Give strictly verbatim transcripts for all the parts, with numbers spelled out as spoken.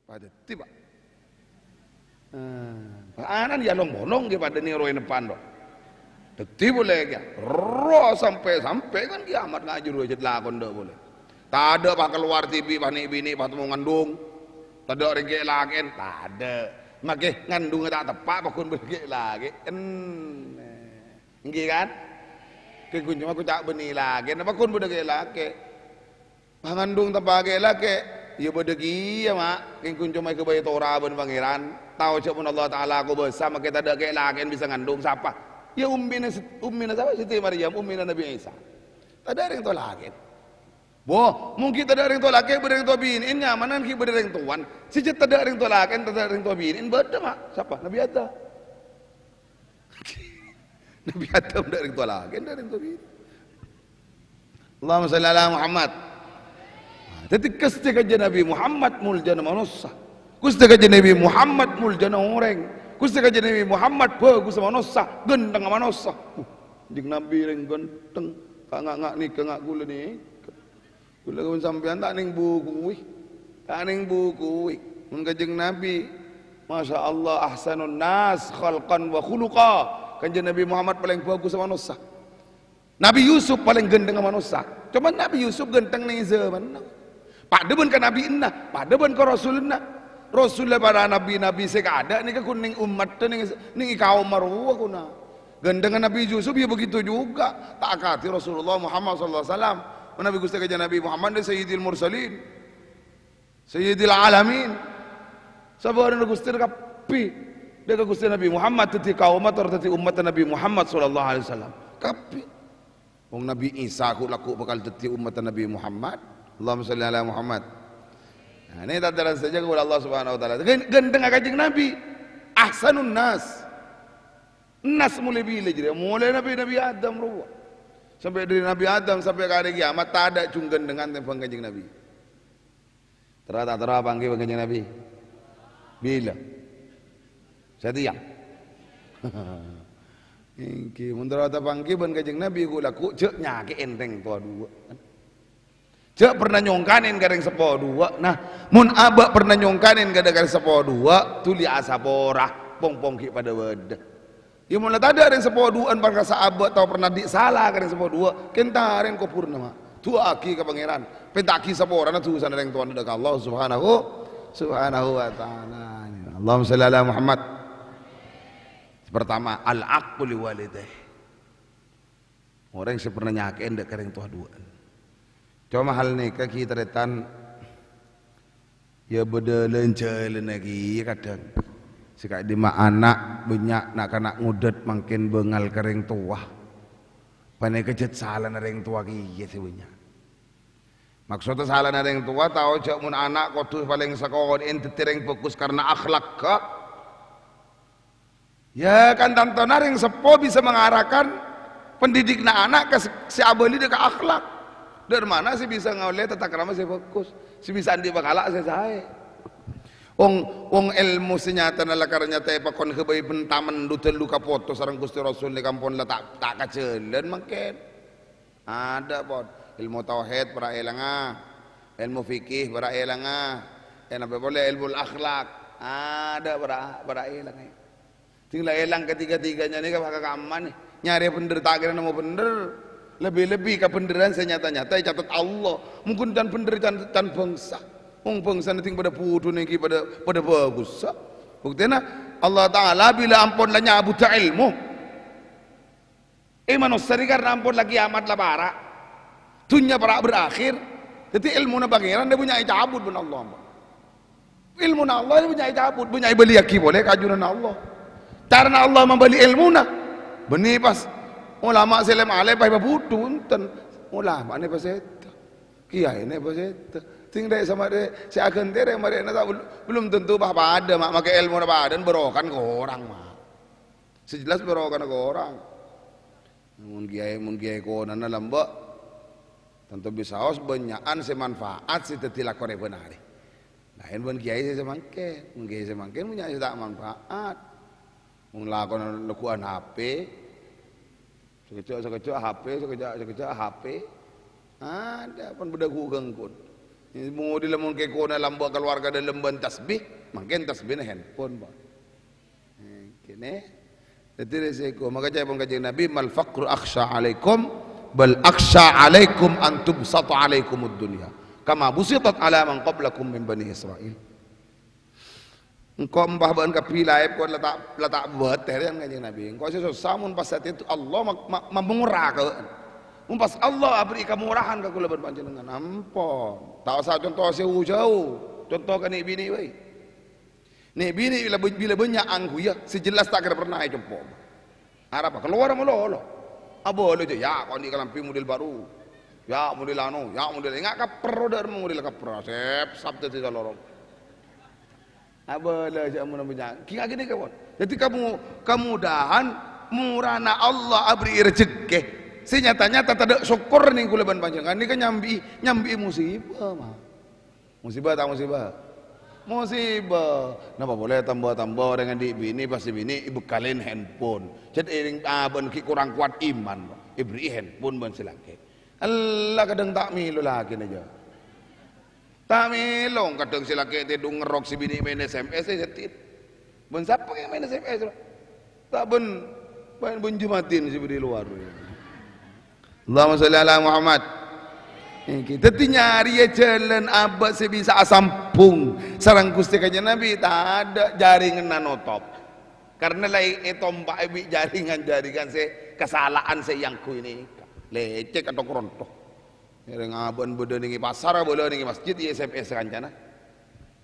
Padâddhi, Pa'. Eh, bâ'na ya long-polong ghi' padâ nèroè nèppan, ro. Dhâddhi polè kèya, ro sampè'-sampè' kan kiamat ngajhâr wajât lakon dâ' polè. Tadâ' pas kalowar dhibi' pas nè'-binè' pas temmo ngandung. Tadâ' rèng kè'-lakè'en, tadâ'. Makè ngandungnga ta' teppa' pas ghun bâdâ kè'-lakè'en. Èngghi kan? Kèng ghun coma koca' bânnè lakè', napa ghun bâdâ kè'-lakè'? Pangandung teppa' kè'-lakè', ya bâdâ kèya, Ma'. Kèng ghun coma èghâbây tora bân Pangèran. Tao jâ' mon Allah Ta'ala kobâsa, makè tadâ' kè'-lakè'en bisa ngandung, sapa? Ya ummina, ummina sapa? Siti Maryam, ummina Nabi Isa. Tadâ' rèng towa lakè'en. Bo, mon ghi' tadâ' rèng towa lakè', bâdâ rèng towa binè'en, nyamana ghi' bâdâ rèng towan. Sè jhâ' tadâ' rèng towa lakè'en, tadâ' rèng towa binè'en, bâdâ, Ma'. Sapa? Nabi Adam. Nabi Adam tadâ' rèng towa lakè', tadâ' rèng towa binè'. Allahumma shalli ala Muhammad. Dhâddhi, Ghustè Kanjeng Nabi Muhammad moljâna manossa. Ghustè Kanjeng Nabi Muhammad moljâna orèng. Ghustè Kanjeng Nabi Muhammad bhâghussa manossa, ghântengnga manossa. Uh, Kanjeng Nabi rèng ghânteng. Ta' nga'-nga' nèka, nga' kaulâ nèka. Kaulâ bân sampèyan ta' nèng bukuwi. Ta' nèng bukuwi. Mon Kanjeng Nabi, Masya Allah, ahsanun nas khalqan wa khuluqa. Kanjeng Nabi Muhammad palèng bhâghussa manossa. Nabi Yusuf palèng ghântengnga manossa. Coma Nabi Yusuf ghânteng nèng è zâmanna. Padâ bân kanabiyanna, padâ bân karasulânna. Rasulullah, para nabi-nabi sè kaadâ' nèka ghun nèng ommatta, nèng, nèng è kaomma rowa ghuna. Ghântengnga Nabi Yusuf ya begitu juga. Ta' akadhi Rasulullah Muhammad sallallahu alaihi wasallam. Manabi Ghustè Kanjeng Nabi Muhammad nèka Sayyidil Mursalin. Sayyidil Alamin. Sabârâna Ghustè kabbhi. Dâ' ka Ghustè Nabi Muhammad dhâddhi kaomma tor dhâddhi ommatta Nabi Muhammad sallallahu alaihi wasallam. Kabbhi. Wong Nabi Isa ghu'-lagghu' bhâkal dhâddhi ommatta Nabi Muhammad. Allahumma shalli ala Muhammad. Nah, nèka ta' terros saja kaulâ Allah Subhanahu wa Ta'ala. Ghân-, ghântengnga Kanjeng Nabi. Ahsanun nas. Nas molè bilâ jârèya? Molè Nabi, Nabi Adam rowa. Sampè' dâri Nabi Adam sampè' ka arè kiamat, tadâ' jung ghântengngan tèmbhâng Kanjeng Nabi. Terro ta' terro apangghi bân Kanjeng Nabi? Bilâ? Satèya? Èngghi, mon terro ta' apangghi bân Kanjeng Nabi, ghu'-lagghu' jhâ' nyakè'è rèng towa duwâ'. Jhâ' pernah nyongkanè ka rèng seppo duwâ'. Nah, mon abâ' pernah nyongkanè ka dhâ-, ka rèng seppo duwâ', dhuli asapora, pong-pong ghi' padâ bâdâ. Ya, mon la tadâ' rèng seppo duwâ'ân parkasa abâ' tao pernah andi' sala ka rèng seppo duwâ', kèng tarèng kobhurrâ, Ma'. Du'aaghi ka Pangèran, pènta'aghi saporana dhusana rèng towana dâ' ka Allah Subhanahu, Subhanahu wa Ta'ala. Allahumma shalli ala Muhammad. Pertama, al-aqqu li walidayh. Orèng sè pernah nyakè'è dâ' ka rèng towa duwâ'ân. Coma hal nèka ghi tarètan, ya bâdâ lan-jhâlânna ghi kadhâng. Sè ka'dimma ana' bânnya' na'-kana' ngodât mangkèn bângal ka rèng towa. Panèka jhât salana rèng towa kèya sè bânnya'. Maksodda salana rèng towa tao jhâ' mon ana' kodhu palèng sakonè'è dhâddhi rèng bhâghus karna akhlakka. Ya, kan tantona rèng seppo bisa mengarahkan pendidikna ana' ka se-, sè abâli dâ' ka akhlak. Dâri mana sè bisa ngaollè tatakrama sè bhâghus, sè bisa andi' pangala' sè saè. Wong, wong èlmo sè nyatana lakar nyata èpakon ghâbây bân tamen dhu-, dhu-, kapoto sareng Ghustè Rasul nèka ampon la ta', ta' kajhâlân mangkèn. Adâ' pon. Èlmo tauhid para' èlanga. Èlmo fikih para' èlanga. Ènapa polè èlmo akhlak. Adâ' para', para' èlanga. Sè la èlang katiga-tiganya nèka bhâkal kamma nè. Nyarè bhendher ta' kèra nemmo bhendher. Lebbi-lebbi kabhendherran sè nyata-nyata ècatet Allah. Mungkin can bhendher can, can bhângsa. Wong bhângsana sè padâ budhu nèka padâ, padâ bhâghussa. Buktèna Allah Ta'ala bilâ ampon la nyabudhâ èlmo. È manossa rè karna ampon la kiamat la para'. Dunnya para' berakhir. Dhâddhi èlmona Pangèran bânnya' ècabut bân Allah. Èlmona Allah bânnya' ècabut, bânnya' èbâliyaghi polè ka junanna Allah. Carana Allah mabâli èlmona. Bânnè pas ulama sè lem-alem pas èpabudhu, bhunten. Ulamana pas sèdhâ. Kiyaina pas sèdhâ. Sèngko' samarè sè aghântè rè marèna ta' bel-, belum tentu pas padâ, ma', makè èlmona padâ, barokana korang, ma'. Sè jelas barokana korang. Mon kiyaè, mon kiyaè konana lambâ', tanto bisaos bânnya'an sè manfaat sè dhâddhi lakon è bân arè. Laèn bân kiyaè sè samangkèn, mon kiyaè samangkèn bânnya' sè ta' manfaat. Mon lakona lagghu'ân H P, sakejjhâ', sakejjhâ' H P, sakejjhâ', sakejjhâ' H P. Adâ' pon bâdâ ghu-, ghângghun. Model mon kekona lamba' kaluarga dâlem bân tasbih, mangkèn tasbihna handphone, Pak. Eh, kènè. Dhâddhi resiko. Maka ca'èpon Kanjeng Nabi, "Mal faqru akhsya 'alaikum, bal akhsya 'alaikum an tubsata 'alaikumud dunya, kama busitat 'ala man qablakum min Bani Israil." Engko' empah bâ'ân kabbhi laèp, ko' la ta', la ta' bâtèr, yâ, Kanjeng Nabi. Engko' sè sossa mon pas satèya Allah ma-, ma-, mamora ka bâ'ân. Mon pas Allah aberri' kamorahan ka kaulâ bân panjhennengngan. Ampon. Ta' osa conto sè jhâu-jhâu. Conto ka nè'-binè' bhâi. Nè'-binè' bilâ, bilâ bânnya' angghuyyâ, sè jelas ta' kèra pernah ècompo'. Arapa? Kalowar malolo. Abâlâ jâ, yâ, ko' andi' kalambhi model baru. Yâ, model anu, yâ, model, enga' kapper, dâ' model kapper. Sep-sap dhâddhi salorong. Abâlâ jâ ampon bânnya'. Kèng ghi nèka, pon. Dhâddhi kamu, kamudahan morana Allah aberri' rejekkè. Sè nyata-nyata tadâ' sokkor nèng kaulâ bân panjhennengngan nèka nyambi'i, nyambi'i musibâ, ma. Musibâ ta' musibâ? Musibâ. Napa polè tamba-tamba orèng andi' binè, pas binè èbekkalè handphone. Cè' orèng abâ'na ghi' korang kowat iman, èberri'i handphone bân sè lakè'. Ella kadhâng ta' mèlo lakèna jâ. Ta' mèlo, kadhâng sè lakè' tèdung ngerrok sè binè' maèn S M S, sè jhâdhi. Bân sapa sè maèn S M S, Pak? Ta' bân, bân, bân Jumadin sè bâdâ è lowar. Allahumma sholli ala Muhammad. Èngghi. Dhâddhi nyarèya jhâlân abâ' sè bisa asambhung sareng Ghustè Kanjeng Nabi, tadâ' jarènganna notop. Karna la è-, ètompa'è bi' jarèngan-jarèngan sè kasala'an sè èangghuy nèka. Lècèk atau kronto. Ngèrèng abâ'na bâdâ nèng è pasar, abâlâ nèng è masjid, è S M S kancana.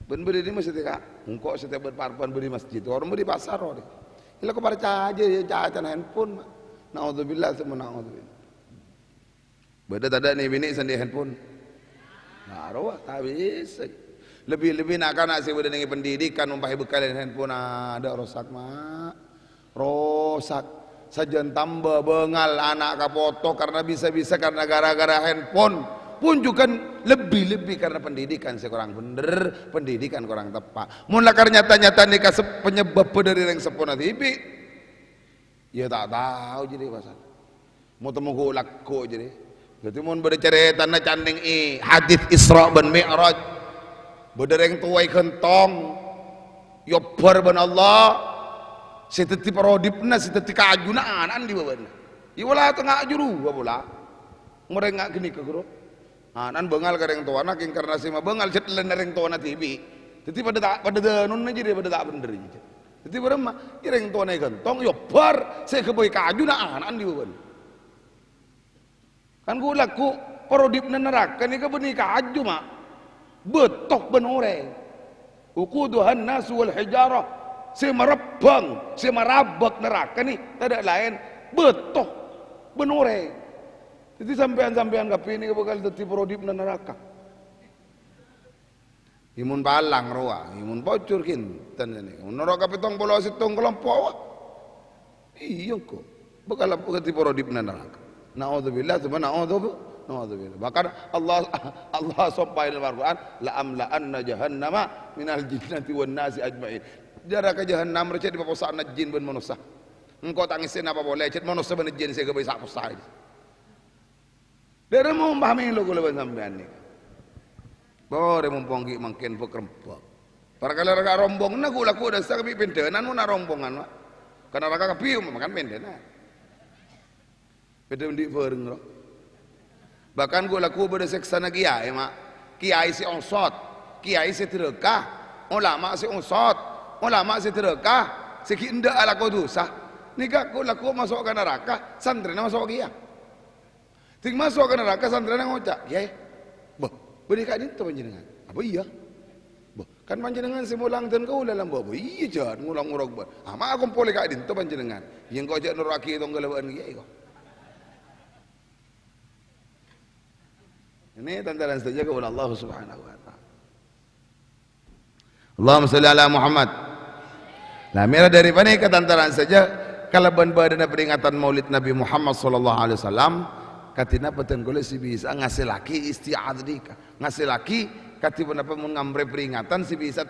Bân bâdâ è dimma satèya, Ka'? Engko' satèya bân par-, bân bâdâ è masjid, orèng bâdâ è pasar, orèng. Ella ko' parcajâ, yâ, cacana handphone, ma. Naudzubillah, summa naudzubillah. Bâdâ tadâ' nè'-binè' sè andi' handphone? Nah, rowa, ta' bisa. Lebbi-lebbi na'-kana' sè bâdâ nèng è pendidikan, mon pas èbekkalè handphone, adâ' rosak, ma. Rosak. Sajân tamba bângal ana' kapoto karna bisa-bisa karna gara-gara handphone. Pon jhughân lebbi-lebbi karna pendidikan sè korang bhendher, pendidikan korang teppa'. Mon lakar nyata-nyata nèka sep-, panyebabhâ dâri rèng seppona dhibi', yâ ta' tao jârèya pasal. Mo-, temmo ghu-, lagghu' jârèya. Dhâddhi mon bâdâ carètana ca'na nèng è hadis Isra' bân Mi'raj, bâdâ rèng towa èghântong, èobbhâr bân Allah, sè dhâddhi parodhipna, sè dhâddhi kajuna ana'na dhi bâbâna. Yâ wala tengnga juru, wala. Orèng nga' ghânèka, ghuru. Ana'na bângal ka rèng towana, kèng karna sè mabângal jhât lèna rèng towana dhibi'. Dhâddhi padâ ta', padâ dânona jârèya, padâ ta' bhendher jârèya. Dhâddhi bârâmma? Yâ rèng towana èghântong, èobbhâr, sè èghâbây kajuna ana'na dhi bâbâna. Kan ghu-, lagghu' parodhipna naraka nèka bânnè kaju, ma'. Bâto bân orèng. Wuquduhan nasu wal hijarah. Sè marebbhâng, sè marabâk naraka nè, tadâ' laèn, bâto bân orèng. Dhâddhi sampèyan-sampèyan kabbhi nèka bhâkal dhâddhi parodhipna naraka. Yâ mon palang rowa, yâ mon pojhur ghinten sanèka. Mon noro' ka pèttong polo sèttong kalompo', wa. Iyâ, engko'. Bhâkal dhâddhi parodhipna naraka. Naudzubillah, summa naudzubi-, naudzubillah. Bahkan Allah, Allah sompa è dâlem Al-Qur'an, "La amla'anna jahannama minal jinnati wan nasi ajma'in." Naraka Jahannam rèya jhât paposa'anna jin bân manossa. Engko' ta' ngèssèna apa polè, jhât manossa bân jin sè èghâbây sapossa. Dârâ mompamè lo kaulâ bân sampèyan nèka. Torè mompong ghi' mangkèn bâk-rembâk. Parkala raka rombonganna ghu-, lagghu' dâssa kabbhi pèndhânan mon rombongan, wa. Ka naraka kabbhi, ma' kan pèndhânan. Pèndhâ andi' bhâreng, ro. Bahkan ghu-, lagghu' bâdâ sèksana kèyaè, ma'. Kèyaè sè osot, kèyaè sè dhârâka, olama sè osot, olama sè dhârâka, sè ghi' endâ' alako dhusa. Nèka ghu-, lagghu' maso' ka naraka, santrèna maso' kèya. Dhing maso' ka naraka, santrèna ngoca', "Kèyaè, bâh, bâdâ è ka'dinto panjhennengngan?" "Apa iyâ?" "Bâh, kan panjhennengngan sè molang dân kaulâ lamba'." "Bâh, iyâ, jhât, ngolang-ngolang bâ'na. Ama' akompol è ka'dinto panjhennengngan. Iyâ, engko' jhâ' noro' aghi' tongghâlla bâ'na kèyaè, ko'." Ini tantaran sadhâjâ kaulâ Allah Subhanahu wa Ta'ala. Allahumma shalli ala Muhammad. Nah, mèra dâri panèka tantaran sadhâjâ kalabân bâdâna peringatan Maulid Nabi Muhammad sallallahu alaihi wasallam, kadhi napa dân kaulâ sè bisa ngasèllaghi isti'adzah nèka, ngasèllaghi kadhi ponapa mon ngamrè peringatan sè bisa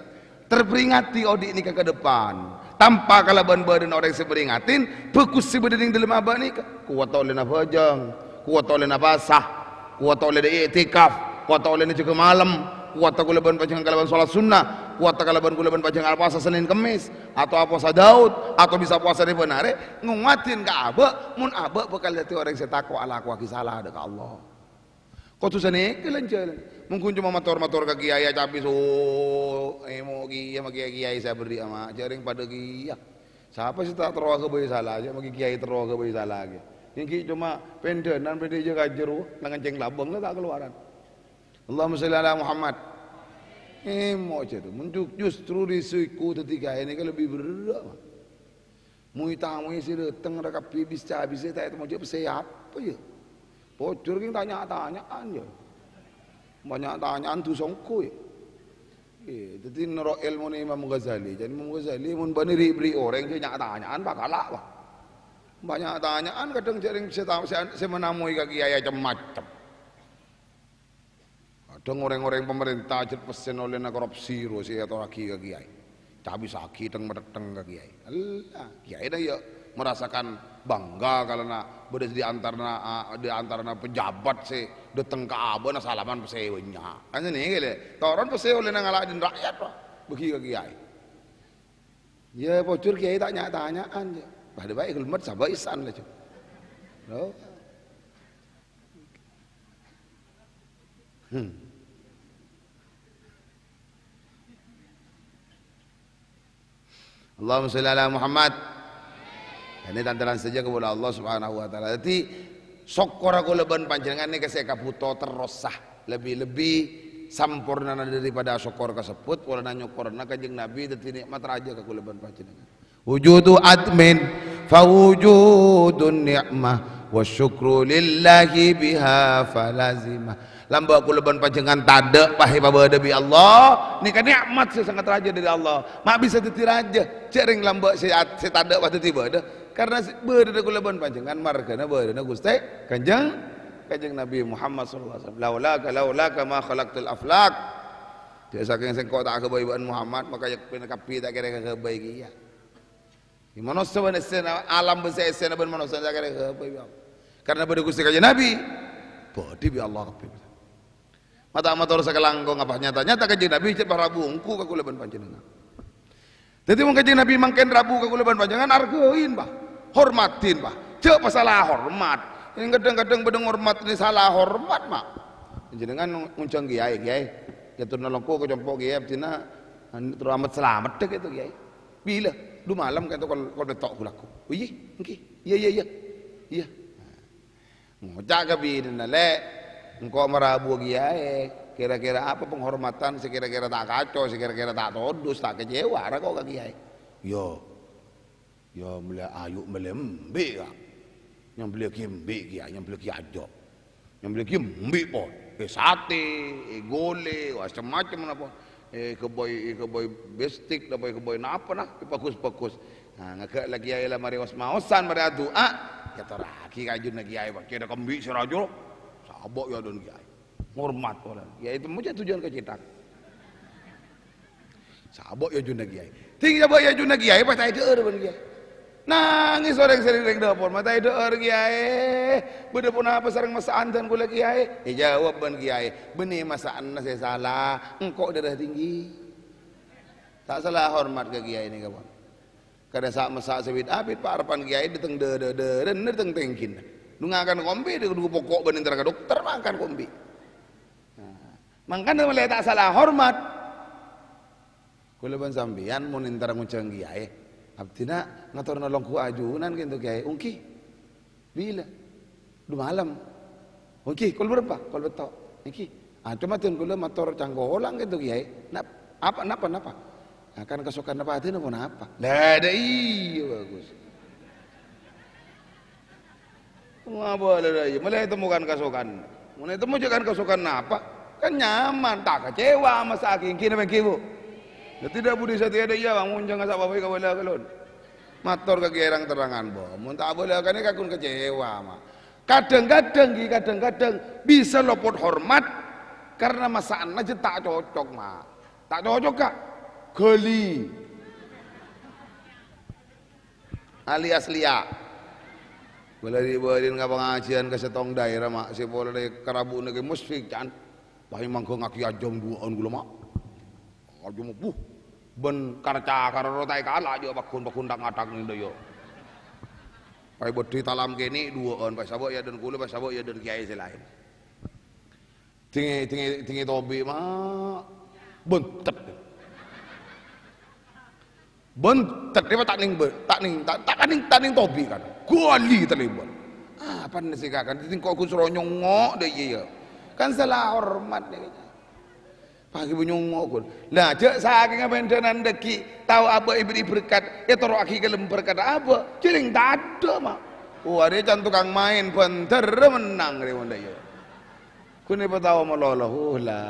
terperingati odi' nèka ka depan. Tanpa kalabân bâdâna orèng sè meringatin, bhâghus sè bâdâ nèng dâlem abâ' nèka. Kowat ollèna bhâjâng, kowat ollèna pasa, kowat ollèna i'tikaf, Kowata ollèna jâgâ malem, kowata kaulâ bân panjhennengngan kalabân sholat sunnah, kowata kalabân kaulâ bân panjhennengngan apowasa Senin Kemmis, atau apowasa Daud, atau bisa powasa rèbân arè, ngowatin ka abâ', mon abâ' bhâkal dhâddhi orèng sè tako' alakowaghi sala dâ' ka Allah. Kodhu sanèka lan-jhâlân. Mon ghun coma mator-mator ka kiyaè, acabis, oh, èmo' kèya ma' kiyaè sè aberri' ama', jhâ' rèng padâ kèya. Sapa sè ta' terro aghâbây sala, jhâ' ma' kiyaè terro aghâbây sala kèya. Ènggi coma pendhânan, pendhâ ijâ kajâr, la ngencèng labâng la ta' kalowaran. Allahumma sholli ala Muhammad. Èmo' jhâ' tu, mon ju-, justru risiko dhâddhi kiyaè nèka lebbi berrâ', Pak. Moy-tamoy sè dâteng ra kabbhi bis-cabis ta' ètemmo jhâ' pèssè apa, yâ? Pojhur kèng tanya-tanya'an, yâ. Tanya-tanya'an dhusa ongghu, yâ. Eh, dhâddhi noro' èlmona Imam Ghazali. Jhâ' Imam Ghazali, mon bâ'na ri'-, bherri' orèng sè nya'-tanya'an, pakala', Pak. Tanya-tanya'an kadhâng jhâ' rèng sè ta-, sè, sè manamoy ka kiyaè cem-macem. Kadhâng orèng-orèng pamarènta jhât pèssèna ollèna korupsi ro sè èatorraghi ka kiyaè. Cabisaghi thèng-mathèttèng ka kiyaè. Ella, kiyaèna yâ merasakan bangga karana bâdâ di antarana, a, di antarana pejabat sè dâteng ka abâ'na salaman pèssè bânnya'. Kan sè nèka lè, toron pèssè ollèna ngala' dhin rakyat, Pak. Bâgi ka kiyaè. Yâ, pojhur kiyaè ta' nya'-tanya'an, jhâ'. Padâ bhâi, ghulmet sabâ' issan, laju. Loh. Hmm. Allahumma sholli ala Muhammad. Ini tantaran saja kepada Allah Subhanahu wa Ta'ala. Jadi, sokkor kaulâ bân panjhennengngan nèka sè kabhuto terros, sah. Lebbi-lebbi sampornana daripada sokkor kasebbhut, polana nyokkorna Kanjeng Nabi dhâddhi nè'mat rajâ ka kaulâ bân panjhennengngan. Wujudu admin fa wujudun ni'mah, wa syukru lillahi biha falazimah. Lambâ' kaulâ bân panjhennengngan tadâ' pas èpabâdâ bi' Allah, nèka nè'mat sè sanget rajâ dâri Allah. Ma' bisa dhâddhi rajâ, jhâ' rèng lambâ' sè at-, sè tadâ' pas dhâddhi bâdâ. Karna sè bâdâna kaulâ bân panjhennengngan marghâna bâdâna Ghustè Kanjeng, Kanjeng Nabi Muhammad sallallahu alaihi wasallam. "Laulaka, laulaka ma khalaqtul aflak." Jhâ' sakèng sèngko' ta' aghâbây bâ'na Muhammad, maka yâ-, pèna kabbhi ta' kèra èkaghâbây kèya. Manossa bân èssèna, alam bân sè èssèna bân manossa ta' kèra èkaghâbây bi' Allah. Karna bâdâ Ghustè Kanjeng Nabi, bâdâ bi' Allah kabbhi. Ma' ta' mator sakalangkong apa nyata-nyata Kanjeng Nabi cè' pas rabu ongghu ka kaulâ bân panjhennengngan. Dhâddhi, mon Kanjeng Nabi mangkèn rabu ka kaulâ bân panjhennengngan, arghâi, Pa'. Hormadhi, Pa'. Jhâ' pasala hormat. Ini kadhâng-kadhâng bâdâ ngormat ini sala hormat, Pa'. Panjhennengngan ngonjhâng kiyaè, kiyaè. Yâ, turna longko ka compo' kiyaè, abdhina, an-, terro amat-salamet dhâ' kèto, kiyaè. Bilâ? Dhu malem kèto kol-, kol pètto' ghulâ. Oh, iyâ, ènggi. Iyâ, iyâ, iyâ. Iyâ. Ngoca' ka binèna, "Lè', engko' marabuwâ kiyaè. Kèra-kèra apa penghormatan sè kèra-kèra ta' kaco, sè kèra-kèra ta' todus, ta' kecewa, ra ko' ka kiyaè?" "Iyâ, iyâ, mellè ayu mellè embi', Ka'. Nyambelliyâghi embi' kèya, nyambelliyâghi ajo. Nyambelliyâghi embi' pon. Eh, satè, eh, golè, wah, cem-macem napa." Èkabbhi, èkabbhi bestik, napa èkabbhi napa, nah, bagus-bagus. Nah, ngaghâ' la kiyaè la marè os-maosan, marè adu'a, èyatorraghi ka ajunna kiyaè, Pak. Cè' dâ' kembi' sè rajo, sabâ' yâ adâ'na kiyaè. Ngormat polana. Kiyaè temmo jhâ' tojjhuwân ka cèthak. Sabâ' yâ ajunna kiyaè. Dhing sabâ' yâ ajunna kiyaè, pas ta' èdhâ'âr bân kiyaè. Nangès orèng sè rèng-rèng dâpor, ma' ta' èdhâ'âr, "Kiyaè, bâdâ ponapa sareng massa'an dân kaulâ, Kiyaè?" Èjâwâb bân kiyaè, "Bânnè massa'anna sè sala, engko' darah tinggi. Ta' sala hormat ka kiyaè nèka, pon. Kadhâng sa'-massa' sè bit-abit, pa' arebbhân kiyaè dâteng dâ-, dâ-, dârâna dâteng tèngghina. Dhu ngakan kombi, dhu poko' bân èntara ka dokter, makan kombi." Nah, mangkana molaè ta' sala hormat. Kaulâ bân sampèyan mon èntara ngonjhâng kiyaè, abdhina ngator nolong ghu ajunan kènto kiyaè, ongghi. Bilâ? Dhu malem. Ongghi, kol bârâmpa? Kol pètto'. Ènggi. Ah, coma dân kaulâ mator cangkolang kènto kiyaè. Nap-, apa, napa, napa? Ah, kan kasokanna padâna ponapa? Lah, dâ' iyâ, bagus. Ngapa la, la, iyâ, molaè ètemmo kan kasokan. Mon ètemmo jhâ' kan kasokan napa? Kan nyaman, ta' kecewa, masa' ènggi napa ènggi, Bu? Dhâddhi dâ' budi satèya dâ' iyâ, Bang, mon jhâ' ngasa' baba'i kabâlâ kalon. Mator ka kiyaè rang-terrangan, Bu. Mon ta' abâlâ kanè kakun kecewa, Ma'. Kadhâng-kadhâng, ghi, kadhâng-kadhâng bisa lopot hormat karena massa'anna jhâ' ta' cocok, Ma'. Ta' cocok, Ka'? Ghâli. Alias liya'. Bâlâ ri'-bâri'ân ka pangajiân ka sèttong daerah, Ma', sè polana karabu'na Kè Musyfik, can. Pas mangghângaghi ajâm duwâ'ân kaulâ, ma'. Ajâm, buh. Bân karca karoro ta' èkala, jâ' pagghun-pagghun tak-ngatak nèng dâjâ. Pas bâdhi talam kènè' duwâ'ân, pas sabâ' yâ dân kaulâ, pas sabâ' yâ dân kèyaè sè laèn. Dingè, dingè, dingè tobi', ma'. Bântet. Bântet, dâpa' ta' nèng bâ-, ta' nèng, ta', ta' nèng, ta' nèng tobi' kan. Ghâli talèbât. Apa nè sè kakan? Dingko' ghun soro nyongngo' dâ' iyâ, yâ. Kan sala hormat nè. Paghi bâ nyongngo' ghun. Lah, jâ' sakènga bhândhânan dâggi' tao abâ' èbèrri' berkat, ètoro'aghi ka lem berkat abâ'. Jhâ' nèng tadâ', ma'. Oh, arè can tokang maèn bhândhâr mennang rè mon dâ' iyâ. Ghun èpatao malolo. Uh, la,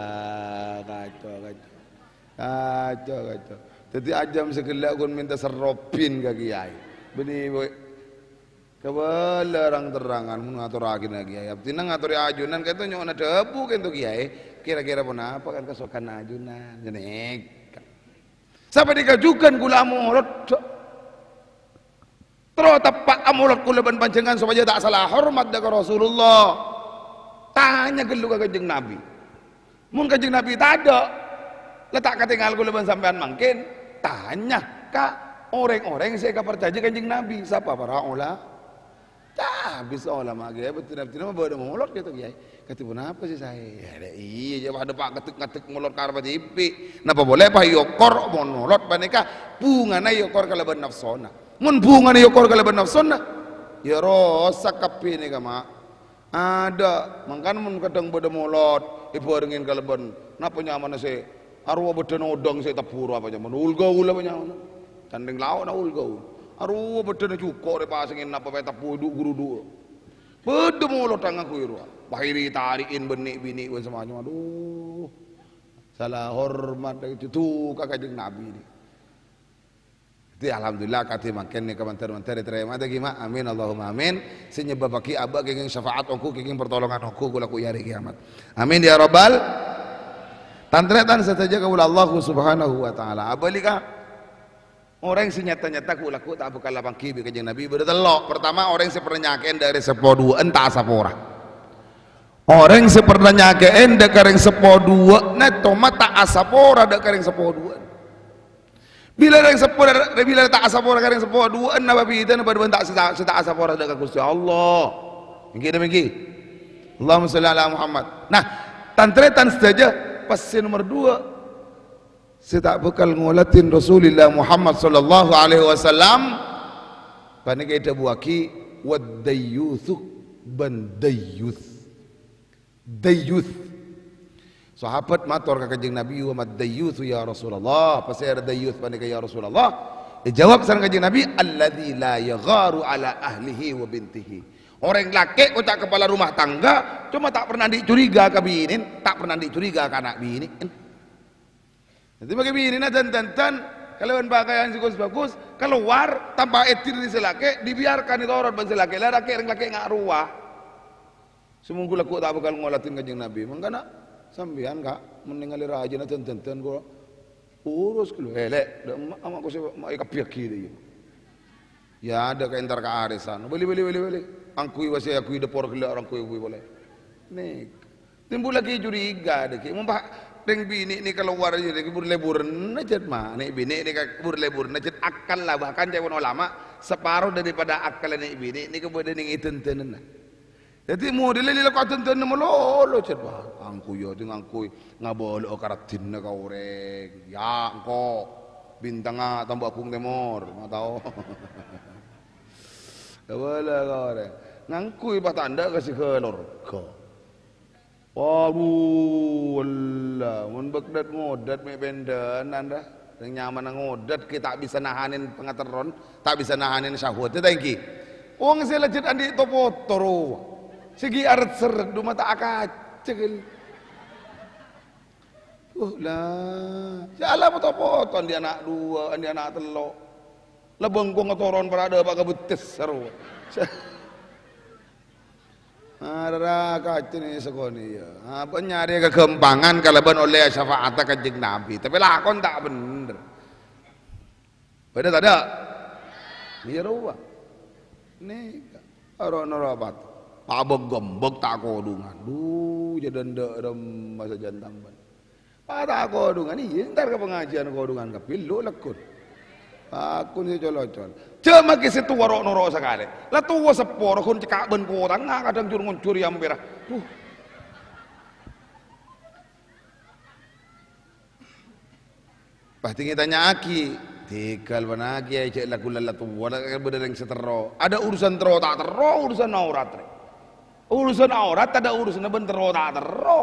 kaco, kaco. Kaco, kaco. Dâddhi ajâm sè ghellâ' ghun mènta serrobin ka kèyaè. Bânnè, wè. Kabâlâ rang-terrangan mon ngatorraghina kèyaè. Abdhina ngatorè ajunan ka'dinto nyo'ona dhâbu ka'dinto kèyaè. Kèra-kèra ponapa kan kasokanna ajunan? Ghânèka. Sapanèka jhughân kaulâ amolod. Terro teppa' amolod kaulâ bân panjhennengngan sopajâ ta' sala hormat dâ' ka Rasulullah. Tanya ghâllu ka Kanjeng Nabi. Mon Kanjeng Nabi tadâ', la ta' katèngal kaulâ bân sampèyan mangkèn. Tanya ka orèng-orèng sè èkaparcajâ Kanjeng Nabi. Sapa para ola-, Ca'na bisa olama kèyaè, bhâdhina-bhâdhina ma' bâdâ molod ka'dinto kèyaè. Kadhi ponapa sè saè? Yâ, la iyâ, jâ' padâ pa' ngadek-ngadek molod karep dibi'. Napa polè pa èokor mon molod panèka bhungana èokor kalabân nafsona. Mon bhungana èokor kalabân nafsona, yâ rosak kabbhi nèka, ma'. Adâ', mangkana mon kadhâng bâdâ molod, èbhârengngè kalabân, napa nyamana sè arowa bâdâna odâng sè ètebbhu rowa apa nyamana? Ul-gaul apa nyamana? Candhing lao'na ul-gaul. Arowa bâdâna jhuko' rè pasèngè napa pè' tebbhu du-, ghurudu'â. Bâdâ molodhâ ngangghuy rowa. Wah, èri-tarè'è bân nè'-binè' bân samacemma. Adhu. Sala hormat, duka Kanjeng Nabi nè. Jadi, alhamdulillah, kadhi mangkèn nèka mandhâr-mandhâr ètarèma, ta' ghi, ma'? Amin, Allahumma amin. Sè nyebâbbhâghi abâ' kèngèng syafaat ongghu, kèngèng pertolongan ongghu, kaulâ ku è arè kiamat. Amin, ya Rabbal. Tan-tarètan sadhâjâ kaulâ Allah Subhanahu wa Ta'ala. Abâli ka orèng sè nyata-nyata ghu'-lagghu' ta' bhâkal apangghi bi' Kanjeng Nabi bâdâ tello'. Pertama, orèng sè pernah nyakè'è dâ' rèng seppo duwâ'ân ta' asapora. Orèng sè pernah nyakè'è dâ' ka rèng seppo duwâ'na, coma ta' asapora dâ' ka rèng seppo duwâ'ân. Bilâ rèng seppo, bilâ ta' asapora ka rèng seppo duwâ'ân, napa bhidhâna bâdâ bân ta', sè ta', sè ta' asapora dâ' ka Ghustè Allah? Èngghi napa èngghi? Allahumma shalli ala Muhammad. Nah, tan-tarètan sadhâjâ, pèssè nomer duwâ'. Sè ta' bhâkal ngoladhin Rasulillah Muhammad sallallahu alaihi wasallam, panèka èdhâbuwâghi, "Wad-dayyutsu," bân dayyus. Dayyus. Sahabat mator ka Kanjeng Nabi, "Wa mad-dayyutsu ya Rasulullah?" Pasèra dayyus panèka ya Rasulullah? Èjâwâb sareng Kanjeng Nabi, "Alladzi la yagharu ala ahlihi wa bintihi." Orèng lakè' koca' kepala rumah tangga, coma ta' pernah andi' curiga ka binèna, ta' pernah andi' curiga ka ana' binèna. Dhâddhi, makè binèna dân-, dân-, dân-, kalabân pakaian sè ghus-bhâghus, kalowar tanpa idin dâri sè lakè', dibiarkan ètoron bân sè lakè'. La, lakè', rèng lakè' nga' rowa. Sè mongghu lagghu' ta' bhâkal ngoladhin Kanjeng Nabi. Mangkana, sampèyan, Ka', mon nèngalè rajâna dân-, dân-, dân, kok urus ghâllu. Eh, Lè', dâ' emma', ama' kosè ma' èkabbhiyâghi dâ' iyâ. Ya, dâ' ka entar ka arisan. Bâli, bâli, bâli, bâli. Angghuy wasè, angghuy dâpor ghellâ', angghuy, angghuy polè. Nèka. Timbul lagi curiga, dâggi'. Mon pa' rèng binè' nèka kalowar, dâggi' bur-lèburân jhât, ma'. Nè' binè' nèka bur-lèburân jhât, akal la, bahkan ca'èpon olama, saparo daripada akal nè' binè' nèka bâdâ nèng è dân-, dhânanna. Dhâddhi, modèlè lè-, lako dân-, dhânan malolo, jhât, wah, angghuy, yâ, ding angghuy, ngabâlâ'â ka raddhinna ka orèng. Yâ, engko', bintangnga Tambak Agung Tèmor, ma' tao. Ngabâlâ'â ka orèng. Ngangghuy patandhâ ka sè ghâlorga. Waduh, ella, mon bâk dât-ngodât mè' pèndhânan, ra. Rèng nyamana ngodât ghi' ta' bisa nahanè pangaterron, ta' bisa nahanè syahwat, ta' ènggi? Wong sè la jhât andi' to-poto rowa. Sè ghi' arèt-sèrèt, dhu mata akaca, ghi. Uh, la. Sè la to-poto, andi' ana' duwâ', andi' ana' tello'. La bengkong atoron para dâpa' ka bettes, rowa. Arèya kacènè sakonè', yâ. Apa nyarè kaghâmpangan kalabân ollè syafa'atta Kanjeng Nabi. Tapè lakon ta' bhendher. Bâdâ tadâ'? Iyâ, rowa. Nèka. Aro-, noro' apa? Abâk-ghembâk ta' kodhungan. Dhu, jhâ' dhândhâ' remma sajân tambhân. Pas ta' kodhungan, iyâ, entar ka pangajiân kodhungan kabbhi, lo' lagghu'. Akun sè col-ocol. Jhâ' maghi sè towa ro'-noro' sakalè. La towa seppo, rogon cekka' bân kotangnga, kadhâng jur-ngonjur è ampèra. Dhu. Pas tèngè tanya'aghi, "Tèghâl bân aghi, jhâ' la ghulâ la towa, la bâdâ rèng sè terro." Adâ' urusan terro ta' terro, urusan aurat, rè. Urusan aurat adâ' urusanna bân terro ta' terro.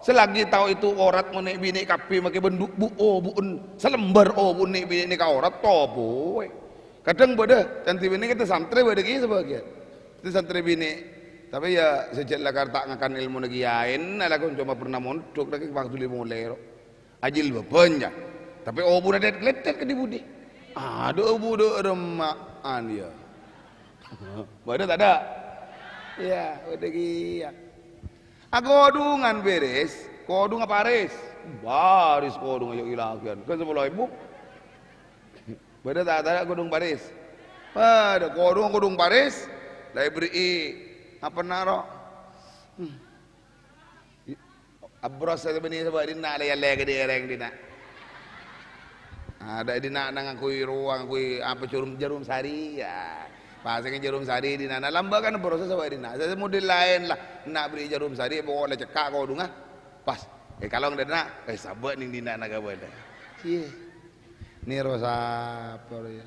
Selagi tao itu aurat mon nè' binè' kabbhi makè bân du-, bu-, obu'en, salembâr obu'en nè' binè' nèka aurat, tobuwè. Kadhâng bâdâ, can binè' kita santrè bâdâ ghi' sabâgiyân. Itu santrè binè'. Tapè yâ, sè jhâ' la kar ta' ngakan èlmona kiyaèna, la kon coma pernah mondhuk, lagi waktu lè molè, ro. Ajilbâbhân, yâ. Tapè obu'na det-, klettet ka dhi-budhi. Adâ' obu' dâ' remma'an, yâ. Bâdâ tadâ'? Iyâ, bâdâ kèya. A, kodhungan bherres, kodhungnga paris. Paris kodhungnga, yâ, ilahiyan. Kan sapolo èbu. Bâdâ ta' tadâ' kodhung paris? Bâdâ kodhung, kodhung paris. La èberri'i apana, ro? Hmm. Abros sè bânnè sabâ' dinna' la èyallè ka dhi' orèng dinna'. Adâ' dinna' nang ngangguy rowa, ngangguy apa, jarum, jarum sari, yâ. Pasèngè jarum sari dinna'. Nah, lambâ' kan abros sabâ' dinna'. Sè model laèn la, na' berri' jarum sari, pokok la cekka' kodhungnga. Pas, è, kalong dinna', è, sabâ' nèng dinna' na kabâlâ. Iyâ. Nèro sapa, ro, yâ?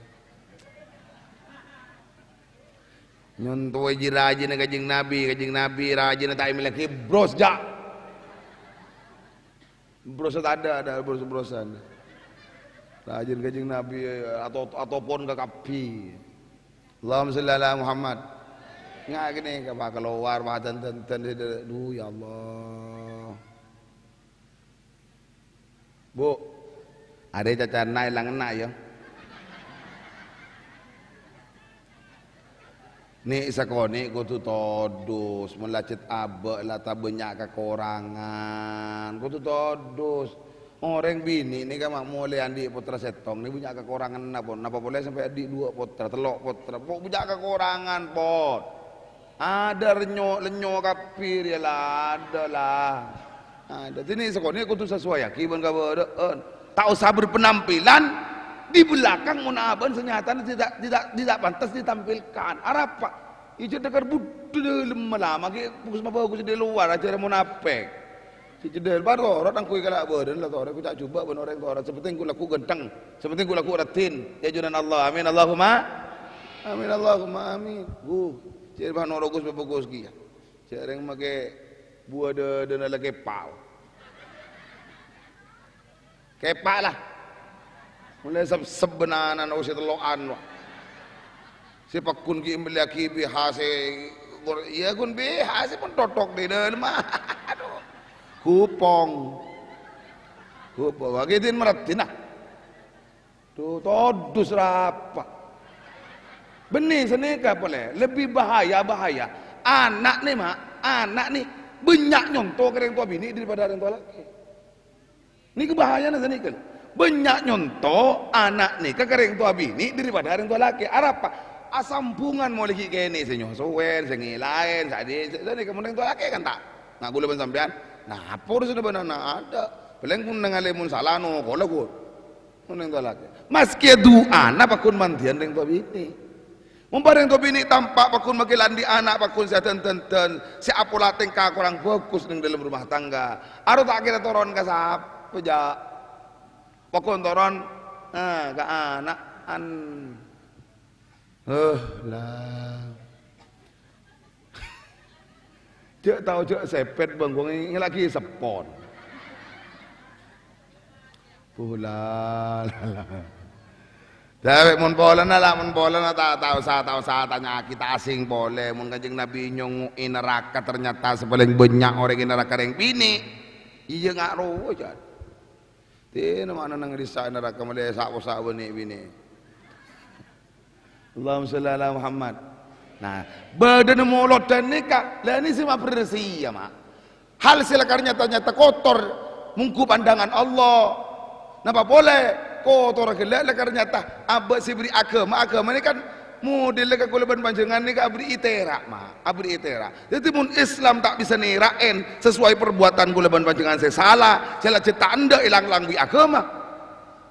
Nyontowè ji-rajina Kanjeng Nabi, Kanjeng Nabi rajina ta' èmellèaghi bros, jhâ'. Bros tadâ', adâ' bros-brosan. Rajina Kanjeng Nabi, ato-, atopon ka kabbhi. Allahumma shalli ala Muhammad. Nga' kènè' ka pa kalowar, pa ten-, ten-, ten-, dhu, ya Allah. Bu, arè cacana èlang enna', yâ. Nè' sakonè' kodhu todus, mon la cè' abâ' la ta' bânnya' kakorangan, kodhu todus. Orèng binè' nèka ma' molè andi' pottra sèttong, nè' bânnya' kakoranganna, pon. Napa polè sampè' andi' duwâ' pottra, tello' pottra, po' bânnya' kakorangan, pon. Adâ' rènyo-, lènyo kabbhi rèya la adâ' la. Adâ'. Dhâddhi nè' sakonè' kodhu sasuwayaghi bân kabâdâ'ân. Ta' osa berpenampilan di belakang mon abâ'na sè nyatana tidak, tidak, tidak pantas ditampilkan. Arapa? Ijâ dhâkar budhu dâlem malama ghi' bagus-mabagus di luar, ajârâ monapèk. Sè cedhel, "Bâ, torot angguy kala' bâdân la torot, ku ca' jhubâ' bân orèng torot. Sè pentèng ku lagghu' ghântheng. Sè pentèng ku lagghu' raddhin. È ajunan Allah. Amin. Allahumma amin. Allahumma amin." Wuh, cè' bâ noro' ghus-mabagus kèya. Cè' orèng makè buwâ dâdâna la kèpa'. Kèpa' la. Molaè sep-, sebbenanan, oh, sè tello'an, wa. Sè pagghun ghi' mellèyaghi B H sè, iyâ, ghun B H sè pon totok dâlem. Adhu. Ghupong. Ghupong. Wa, ghi' din maraddhin, ah. Dhu, todus rapa. Bânnè sanèka polè, lebbi bahaya, bahaya. Ana' nè, ma', ana' nè bânnya' nyonto ka rèng towa binè' daripada rèng towa lakè'. Nèka bahayana sanèka. Bânnya' nyonto ana' nèka ka rèng towa binè' daripada rèng towa lakè'. Arapa? Asambhungan molaè ghi' kènè', sè nyosowèn, sè ngèlaèn, sè adhi-, sè, sanèka mon rèng towa lakè' kan ta'. Nah, kaulâ bân sampèyan, napa urusanna bân ana'? Adâ'. Palèng mon nangalè mon sala nokola, ghun. Mon rèng towa lakè'. Maskè du'ana pagghun mandiyân rèng towa binè'. Mon bâ rèng towa binè' tampa' pagghun makè la andi' ana' pagghun sè adân-dândân, sè apola tèngka korang bhâghus nèng dâlem rumah tangga. Aro ta' kèra toron ka sapa, jâ'? Pagghun toron, eh, ka ana'an. Heh, la. Jâ' tao jâ' sèpèt bângkong ngèla'aghi seppon. Bulâ. Dâwè' mon polana la, mon polana ta', ta' osa, ta' osa tanya'aghi, ta' asèng polè. Mon Kanjeng Nabi nyongngo'è naraka, ternyata sè palèng bânnya' orèng è naraka rèng binè'. Iyâ, nga' rowa, jâ'. Tèna ma'na nang rissa' naraka malè sa'-posa' bânnè binè'. Allahumma shalli ala Muhammad. Nah, bâdâna molodhân nèka, la nè sè maberressiya, ma'. Hal sè lakar nyata-nyata kotor, mongghu pandangan Allah. Napa polè? Kotor ghellâ' lakar nyata. Abâ' sè èberri' aghâma, aghâma nèka kan Modella ka kaulâ bân panjhennengngan nèka aberri'i tèra', ma', aberri'i tèra'. Dhâddhi, mon Islam ta' bisa nèra'è sasuai perbuatan kaulâ bân panjhennengngan sè sala, sè la jhâ' ta' endâ' èlang-langbi aghâma,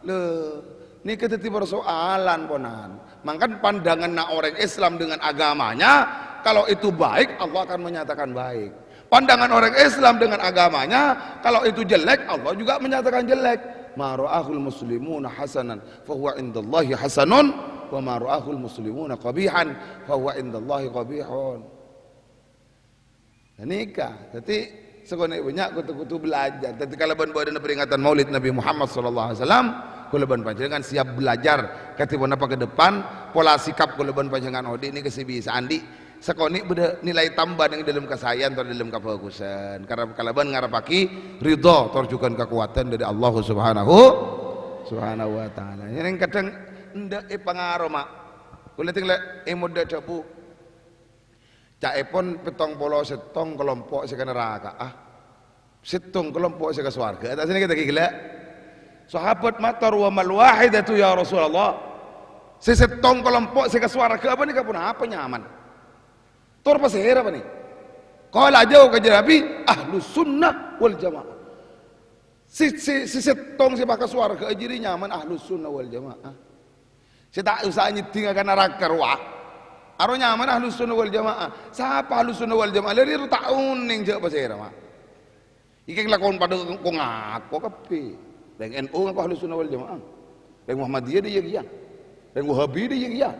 lè, nèka dhâddhi persoalan, ponan. Mangkana pandanganna orèng Islam dengan agamanya, kalau itu baik, Allah akan menyatakan baik. Pandangan orang Islam dengan agamanya, kalau itu jelek, Allah juga menyatakan jelek. "Ma ra'ahul muslimuna hasanan, fahuwa indallahi hasanun, wa ma ra'ahul muslimuna qabihan, fahuwa indallahi qabihun." Nah, nèka. Dhâddhi, sakonè' bânnya' kodhu-kodhu belajar. Dhâddhi, kalabân bâdâna peringatan Maulid Nabi Muhammad sallallahu alaihi wasallam, kaulâ bân panjhennengngan siap belajar. Kadhi ponapa ke depan, pola sikap kaulâ bân panjhennengngan odi' nèka sè bisa andi'. Sakonè' bâdâ nilai tamba neng dâlem kasaèan tor dâlem kabhâghusân. Karep-, kalabân ngarepaghi ridho tor jhughân kakowadhân dâri Allah Subhanahu, Subhanahu wa Ta'ala. Neng kadhâng endâ' èpangaro, ma'. Kaulâ tènggala è modâ dhâbu. Ca'èpon pèttong polo sèttong kalompo' sè ka naraka'a. Sèttong kalompo' sè ka sowarga. Ta' sanèka ta' ghellâ'? Sahabat mator, "Wa mal wahidatu ya Rasulullah?" Sè sèttong kalompo' sè ka sowarga apa nèka ponapa nyaman? Tor pasèra apa nè? Qala, ajâwâb kanjeng Nabi, "Ahlus sunnah wal jamaah." Sè, sè, sè sèttong sè pas ka sowarga jârèya nyaman Ahlus sunnah wal jamaah. Sè ta' osa nyeddhinga ka naraka rowa. Aro nyaman Ahlus sunnah wal jamaah. Sapa Ahlus sunnah wal jamaah? Lha, rèya ta' onèng jâ' pasèra, ma'. Iki lakon padâ ko-, ngako kabbhi. Rèng N U ngako Ahlus Sunnah wal Jamaah. Rèng Muhammadiyah dâ' iyâ kèya. Rèng Wahabi dâ' iyâ kèya.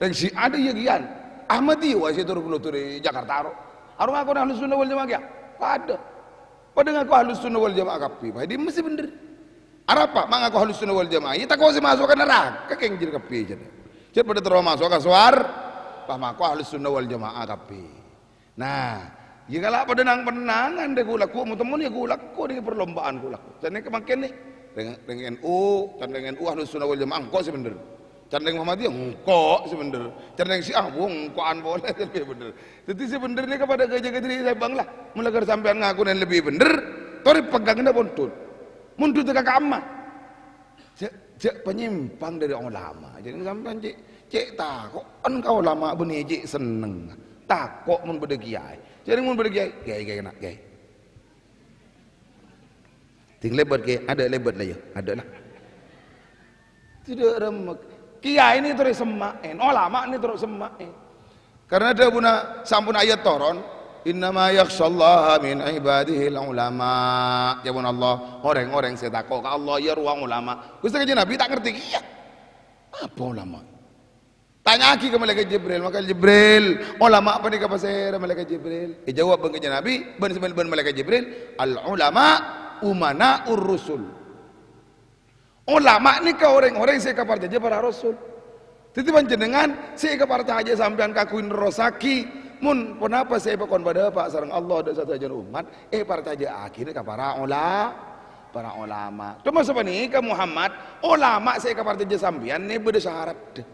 Rèng Syiah dâ' iyâ kèya. Ahmadiyah wa sè tor-, bulodor è Jakarta ro. Aro ngakona Ahlus Sunnah wal Jamaah kèya. Padâ. Padâ ngako Ahlus Sunnah wal Jamaah kabbhi. Padâ mesti bhender. Arapa ma' ngako Ahlus Sunnah wal Jamaah? Iyâ tako' sè maso' ka naraka kèng jârèya kabbhi jârèya. Jârèya padâ terro maso' ka sowar-, pas ngako Ahlus Sunnah wal Jamaah kabbhi. Nah, iyâ kala padâ nang-pennangan dâ' ghu-lagghu, mon-temmon iyâ ghu-lagghu nèka perlombaan ghu-lagghu. Can nèka mangkèn nè, rèng, rèng N U, can rèng N U Ahlus Sunnah wal Jamaah, engko' sè bhender. Can rèng Muhammadiyah, engko' sè bhender. Can rèng Syiah, engko'an polè sè lebbi bhender. Dhâddhi sè bhender nèka padâ jâgâ diri sèbâng la. Mon lakar sampèyan ngakona lebbi bhender, torè pegghângna pondhut. Mondhut ka kamma. Jâ', jâ' panyèmpang dâri olama. Jârèya sampèyan cè', cè' tako'en ka olama bânnè cè' senneng. Tako' mon bâdâ kèyaè. Jârèya mon bâdâ kèyaè, kèyaè, kèyaè, na', kèyaè. Ding lèbât, kèyaè. Adâ' lèbât la, yâ. Adâ' la. Tidak remmek. Kèyaè nè terro semma'è. Olama nè terro semma'è. Karena dhâbuna sampon ayat toron, "Innama yakhsyallaha min ibadihil ulama." Jâwâb Allah, orèng-orèng sè tako' ka Allah, iyâ rowa ulama. Ghustè Kanjeng Nabi ta' ngartè kèya. Apa ulama? Tanya'aghi ka Malaikat Jibril, "Malaikat Jibril, ulama panèka pasèra Malaikat Jibril?" Èjâwâb bân Kanjeng Nabi, bân, bân Malaikat Jibril, "Al ulama umana'ur rusul." Olama nèka orèng-orèng sè èkaparcajâ para rasul. Dhâddhi panjhennengngan sè èkaparcajâ sampèyan kaangghuy nerrossaghi, mon ponapa sè èpakon padâpa' sareng Allah dâ' sadhâjâna ommat, èparcajâ'aghina ka para ola-, para olama. Coma sapanèka Muhammad, olama sè èkaparcajâ sampèyan nè bâdâ syarat.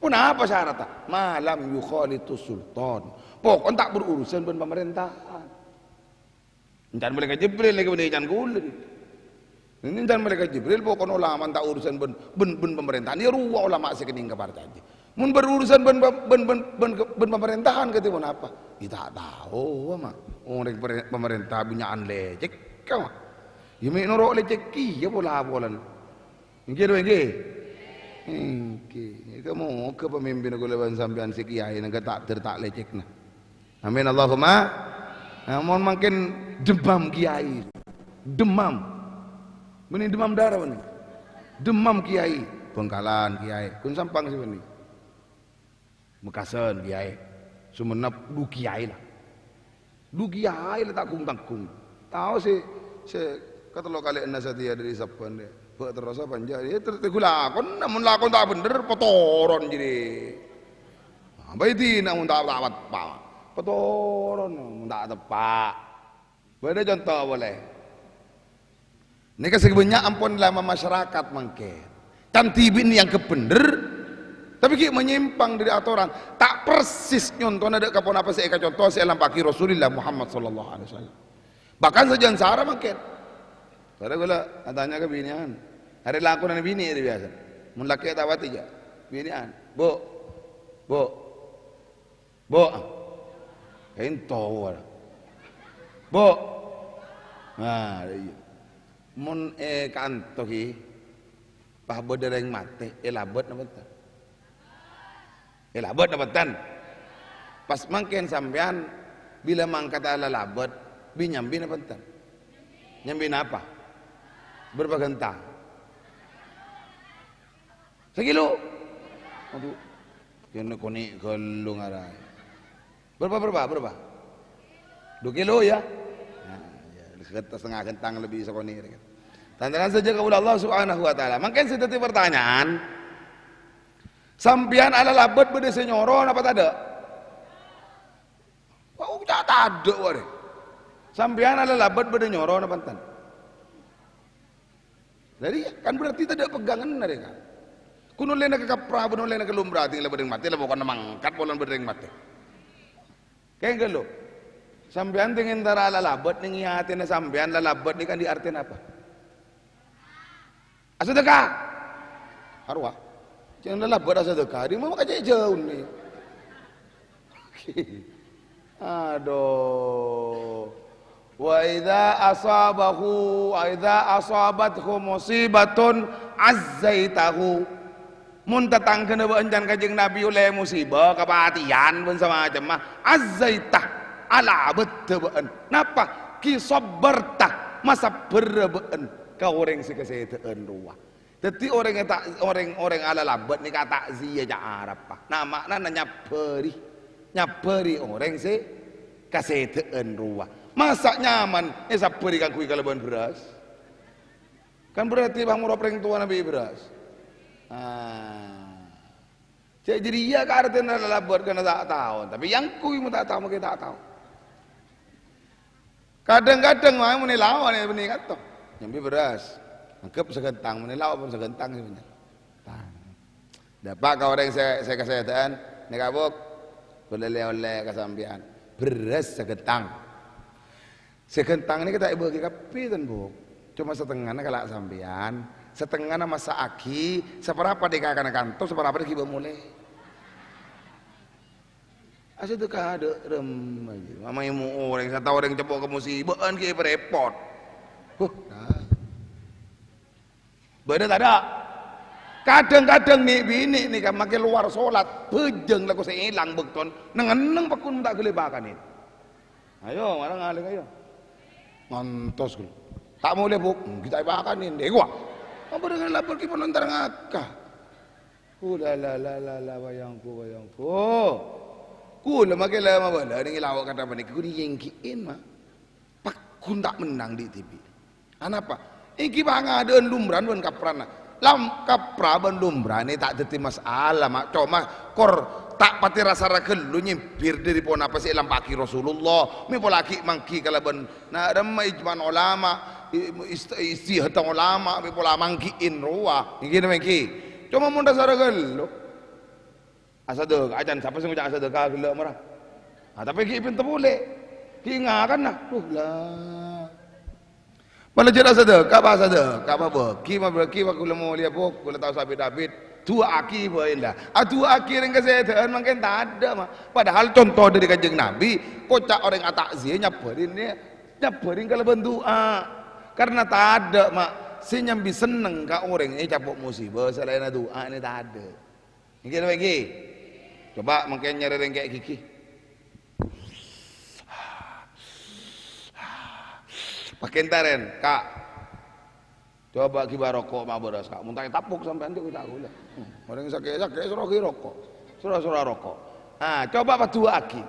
Ponapa syaradda? Ma lam yukhalitus sultan. Pokokna ta' berurusan bân pamarèntahan. Encan Malaikat Jibril nèka bânnè encan kaulâ nèka. Encan Malaikat Jibril pokokna olama ta' urusan bân, bân, bân pamarèntahan. Iyâ rowa olama sè kennèng kaparcajâ. Mon berurusan bân, bân, bân, bân, bân pamarèntahan kadhi ponapa? Iyâ ta' tao, ma'. Orèng pare-, pamarènta bânnya'an lècèk, ma'. Iyâ mè' noro' lècèk kèya pola-polana. Èngghi, ngghi? Èngghi. Moghâ pamimpinna kaulâ bân sampèyan sè kèyaè nèka takdir ta' lècèkna. Amin, Allahumma. Nah, mon mangkèn demam kèyaè. Demam. Bânnè demam dârâ bânnè. Demam kèyaè. Bhângkalan kèyaè. Ghun Sampang sè bânnè. Mekkasen kèyaè. Sumenep dhu kèyaè la. Dhu kèyaè la ta' gung-tanggung. Tao sè, sè katello kalè'anna satèya dâri sabbhân, bâ' terrosa panja. Iyâ ter-, tegghu lakon, mon lakon ta' bhender, patoron jârèya. Bâ' èdina mon ta', ta' teppa'. Patoron mon ta' teppa'. Bâdâ conto polè. Nèka sè bânnya' ampon la mamasyarakat mangkèn. Can dhibi' nèyanggep bhender, tapè ghi' manyèmpang dâri atoran. Ta' persis nyontona dâ' ka ponapa sè èkaconto sè èlampa'aghi Rasulullah Muhammad sallallahu alaihi wasallam. Bahkan sajân sara mangkèn. Sara kaulâ atanya ka binè'an. Arè lakonanna binè' rè biyasa. Mon lakè' ta' patè jâ'. Binè'an, "Bu', Bu'. Bu'. Ento, wala. Bu'. Nah, iyâ. Mon è kanto ghi, pas bâdâ rèng matè, èlabât napa enten? Èlabât napa enten? Pas mangkèn sampèyan bilâ mangkat alalabât, bi-nyambi napa enten? Nyambi napa? Bârâmpa ghântang? Sakilo. Adu, kènè' konè' ghâllu ngaraè. Bârâmpa, bârâmpa, bârâmpa? Dua kilo, ya? Nah, ya, setengah ghântang lebbi sakonè' rèya. Tan-tarètan sadhâjâ kaulâ Allah Subhanahu wa Ta'ala. Mangkèn sè dhâddhi partanyaan, sampèyan alalabât bâdâ sè nyoro napa tadâ'? Wah, ca' tadâ', warè. Sampèyan alalabât bâdâ nyoro napa enten? Dhâri, kan berarti tadâ' peganganna rèya, kan? Kun ollèna ka kapra, bân ollèna ka lumra, ding la bâdâ rèng matè, la pokokna mangkat polana bâdâ rèng matè. Kèng ghâllu. Sampèyan ding entara alalabât nèng è atèna sampèyan, lalabât nèka andi' artèna apa? Asadhâka. Arowa. Jhâ' lalabât asadhâka. Dhi' mama ka cè' jhâu nè. Adu. "Wa idza asabahu, wa idza asabathu musibatun azzaitahu." Mon tatangghâna bâ'na can Kanjeng Nabi ollè musibâ, kapatèyan bân samacemma, azzaitah, alabâdhâ bâ'na. Napa? Ki sabbarta, masabbhârrâ bâ'na ka orèng sè kasèdhâ'ân rowa. Dhâddhi orèng ta-, orèng, orèng alalabât nèka ta'ziyah ca' Arabbhâ. Nah, ma'nana nyabbhâri. Nyabbhâri orèng sè kasèdhâ'ân rowa. Masa' nyaman èsabbhâri kaangghuy kalabân bherrâs? Kan berarti bâ' morop rèng towana bi' bherrâs. Ah. Cè' jârèya ka artèna lalabât kana ta' tao, tapè yangkoy mon ta' tao, mangkè ta' tao. Kadhâng-kadhâng wae mon è lao nè bânnè kanto. Nyambi bherrâs. Anggep saghântang, mon è lao pon saghântang sè bhender. Tang. Dâpa' ka orèng sè, sè kasèdhâ'ân, "Nèka, Bu', kaulâ lè-ollè ka sampèyan. Bherrâs saghântang." Sè ghântang nèka ta' èbâgi kabbhi, ten, Bu'. Coma satengngana kala' sampèyan, satengngana massa'aghi, saparapa dhi' kakana kanto, saparapa dhi' ghibâ molè. Asadhâka dâ' remma, mamaè mo orèng, sataowa orèng ceppo' ka musibâ'ân ghi' èparèpot. Huh, nah. Bâdâ tadâ'? Kadhâng-kadhâng nè'-binè' nèka makè lowar solat, bhâjâng lako sè èlang bâktona, neng-enneng pagghun ta' ghellâ' èpakanè. Ayo, mara ngalèng, ayo. Ngantos ghâllu. Ta' molè, Bu'. Ènggi ta' èpakanè, ndè, kowa. Apa dengan lapor ki pon entar ngaka? Hu, la, la, la, la, la, bayangku, bayangku. Kaulâ makè la mabâlâ nèng è lao' kadhâ' panèka, ghun èyènggi'in, Ma'. Pagghun ta' mennang dhi'-dhibi'. Anapa? Ènggi pangadâ'ân lumbrana bân kaprana. Lam-, kapra bân lumbrana ta' dhâddhi masalah, Ma'. Coma kor ta' patè ra-sara ghâllu nyembir dhâri ponapa sè èlampa'aghi Rasulullah. Mè' polana ghi' mangghi kalabân na-, remma ijma' ulama, i-, ist-, ijtihad ulama, mè' pola mangghi'in rowa. Ènggi napa ènggi? Coma mon ra-sara ghâllu. Asadhâka, can sapa sè ngoca' asadhâka ghellâ' mara? Ah, tapè ghi' pènta polè. Ghi' ngakana. Duh, la. Mala jhâ' asadhâka, apa asadhâka, apa bâgi, mabâgi, wa kaulâ molèya, Bu', kaulâ tao sabit-abit. Du'aaghi bhâi, la. Adu'aaghi rèng kasèdhâ'ân mangkèn tadâ', Ma'. Padahal conto dhâri Kanjeng Nabi, koca' orèng atakziah nyabbhârin, nyabbhârin kalabân du'a. Karna tadâ', Ma', sè nyambi senneng ka orèng ècapo' musibâ salaènna du'a nè tadâ'. Ènggi napa ènggi? Coba mangkèn nyarè rèngkè' ghighi. Pakèntaren, Ka'. Coba ghibâ roko' ma' bârâs, Ka'. Mon ta' ètapok sampèyan, cè' ta' ghulâ. Hmm, orèng sakè'-sakè' soro ghi' roko'. Soro-soro roko'. Ah, coba padu'aaghi.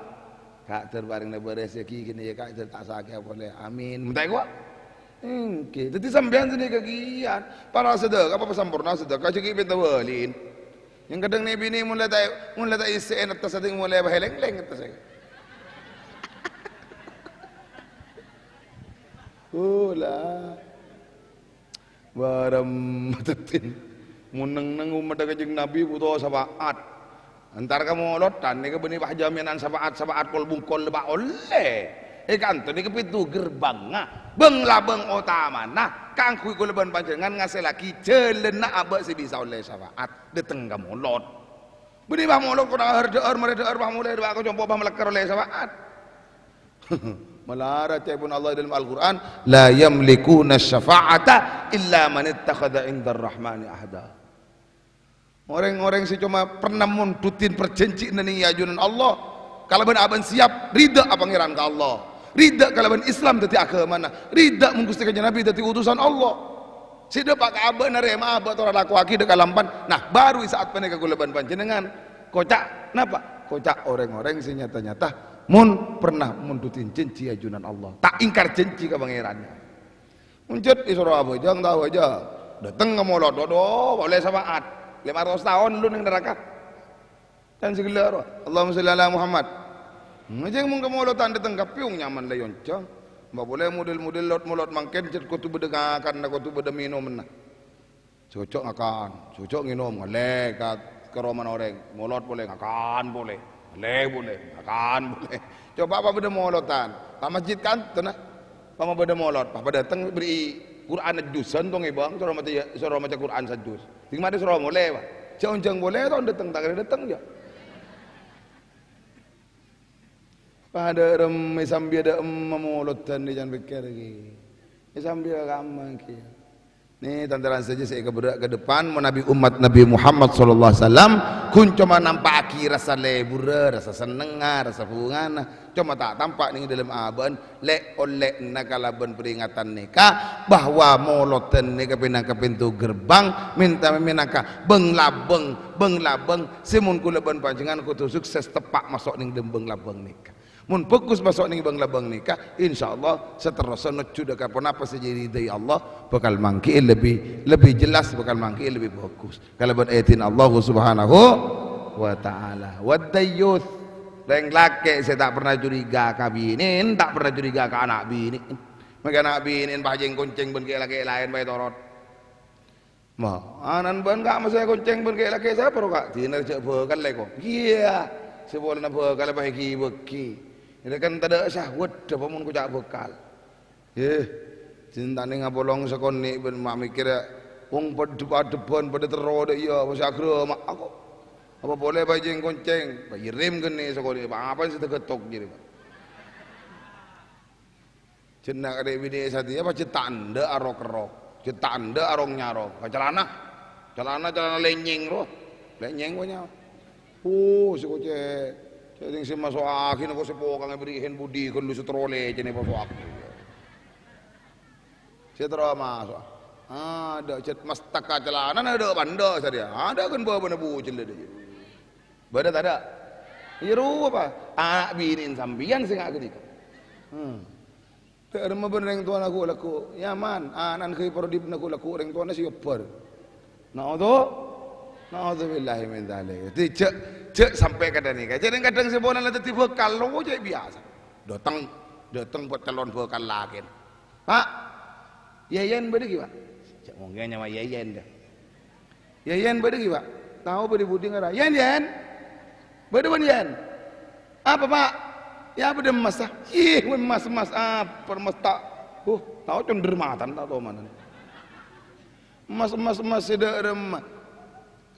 Ka', dâr parèngna bârâs ghighi kènè ya, Ka', dâr ta' sakè' polè. Amin. Mon ta' èkowa? Ènggi. Dhâddhi sampèyan sè nèka kèyan. Para sadhâka apa samporna sadhâka jhâ' ghi' pènta bâli'in. Yang kadhâng nè-binè mon la ta', mon la ta' èssè'è nettes adhing molè bâ' lèng-lèng nettessa. Ola. Bârâmma dhâddhina. Mon neng-enneng ommaddhâ Kanjeng Nabi bhuto sapa'at. Entar ka molodhân nèka bânnè pas jaminan sapa'at-sapa'at kol-bungkol la pas ollè. È kanto nèka pètto gerbângnga, bâng-labâng otamana kaangghuy kaulâ bân panjhennengngan ngasèllaghi jhâlânna abâ' sè bisa ollè sapa'at dâteng ka molod. Bânnè bâ molot kodhâ' dhâ'âr, marè dhâ'âr bâ molè, bâ kocompo' bâ malèkkèr ollè sapa'at. Malarat ca'èpon Allah è dâlem Al-Qur'an, "La yamlikuna syafa'ata illa man ittakhadha 'indar rahmani ahda." Orèng-orèng sè coma pernah mondhudhi parjhânjhiyân neng è ajunan Allah, kalabân abâ'na sèyap ridha ka Pangèran ka Allah, ridha kalabân Islam dhâddhi aghâmana, ridha mon Ghustè Kanjeng Nabi dhâddhi utusan Allah. Sè dâpa' ka abâ'na rèya ma' abâ' tor alakowaghi dâ' kalampan. Nah, bhuru è sa'at panèka kaulâ bân panjhennengngan koca', napa? Koca' orèng-orèng sè nyata-nyata mon pernah mondhudhi jhânjhi ajunan Allah, ta' èngkar jhânjhi ka Pangèranna. Mon jhât èsoro abhâjâng ta' abhâjâng, dâteng ka molot, dhu, polè sapa'at. Lèma ratos taon lu neng naraka. Can sè ghellâ' rowa. Allahumma shalli ala Muhammad. Ngajeng mon ka molotan dâteng ka pèyong nyaman la èyonjhâng. Bâ polè model-model lot-molot mangkèn jhât kodhu bâdâ ngakanna, kodhu bâdâ mènomanna. Sè oco' ngakan, sè oco' ngènom, ngallè ka, ka romana orèng. Molot polè, ngakan polè. Ngallè polè, ngakan polè. Coba apa bâdâ molotan? Ka masjid kantona. Apa ma' bâdâ molot? Apa dâteng bherri' Qur'an sajjhusan tong è bâng, soro maca, soro maca Qur'an sajjhus. Dhing marè soro molè, Pak. Jhâ' onjhâng polè, ton dâteng, ta' kèra dâteng, jâ. Padâ remmè sambiyâ dâ' emma molotan nè can pèkkèr ghi. È sambiyâ kamma ghi. Nè, tan-tarètan sadhâjâ sè èkabherrâ' ka depan, manabi ommat Nabi Muhammad sallallahu alaihi wasallam, ghun coma nampa'aghi rassa lebura, rassa sennengnga, rassa bhungana, coma ta' tampa' neng dâlem abâ'na. Lè'-ollè'na kalabân peringatan nèka bahwa molotan nèka mènangka pintu gerbang, menta-, mènangka bâng-labâng, bâng-labâng sè mon kaulâ bân panjhennengngan kodhu sukses teppa' maso' neng dâlem bâng-labâng nèka. Mon bhâghus maso' neng bâng-labâng nèka, insyaallah saterrossa nojjhu dâ' ka ponapa sè èridhâi Allah bhâkal mangghi'i lebbi, lebbi jelas, bhâkal mangghi'i lebbi bhâghus. Kalabân èdhina Allah Subhanahu wa Ta'ala. Wad-dayyus, rèng lakè' sè ta' pernah curiga ka binèna, ta' pernah curiga ka ana' binèna. Mangkana ana' binèna pas jheng-koncèng bân kè'-lakè' laèn bhâi torot. Ma, ana'na bân ka' masè koncèng bân kè'-lakè' sapa rowa ka' dinner jhâ' bhâkal lè ko. Iyâ, sè polana bhâkal bhâi ghi-bâghi. Iyâ kan tadâ' sahwat apa mon koca' bhâkal. Eh, cintane ngapolong sakonè' bân ma' mèkkèrè wong padhep-adhebbhân padâ terro dâ' iyâ, masè agrama ako. Apa polè bhâi jheng-koncèng, bhâi rem kènè' sakonè', apa sè tagettok jârèya, Pak? Jhâ' na' rè' binè' satèya, pas jhâ' ta' endâ' arok-kerrok, jhâ' ta' endâ' arong-nyarong, ka calana, calana, calana lènyèng rowa, lènyèng bânnya'. Oh, sè kocè', sè sè maso'aghi nèko sè pokang èberri'i hen budi ghâllu sè terro lècènna èpaso'aghi. Sè terro maso'. Adâ' jhât mastaka calana, adâ' pandâ satèya. Adâ' kan bâbâna bujel adâ'. Bâdâ tadâ'? Iyâ rowa, Pa'. Ana' binè'na sampèyan sè nga' ghânèka. Hmm. Dâ' remma bân rèng towana ghu-lagghu'. Yaman, ana'na ghâi parodhipna ghu-lagghu' rèng towana sè obbhâr. Na'udzu-, na'udzubillahi min dzalik. Dhâddhi jhâ', jhâ' sampè' kadhâng nèka. Jhâ' kadhâng sè polana dhâddhi bhâkal, lo cè' biyasa. Dâteng, dâteng buat calon bhâkal lakèna. Pa', Yèyèn bâdâ ghi, Pa'? Cè' mongkèn nyama Yèyèn, dâ. Yèyèn bâdâ ghi, Pa'? Tao bâdâ budi ngara. Yèn, Yèn. Bâdâ bân Yèn. Apa, Pa'? Yâ, bâdâ emmas, ah. Yih, emmas, emmas. Apa emmas ta'? Huh, tao conder matan, ta' tao mana. Emmas, emmas, emmas, sè dâ' remma.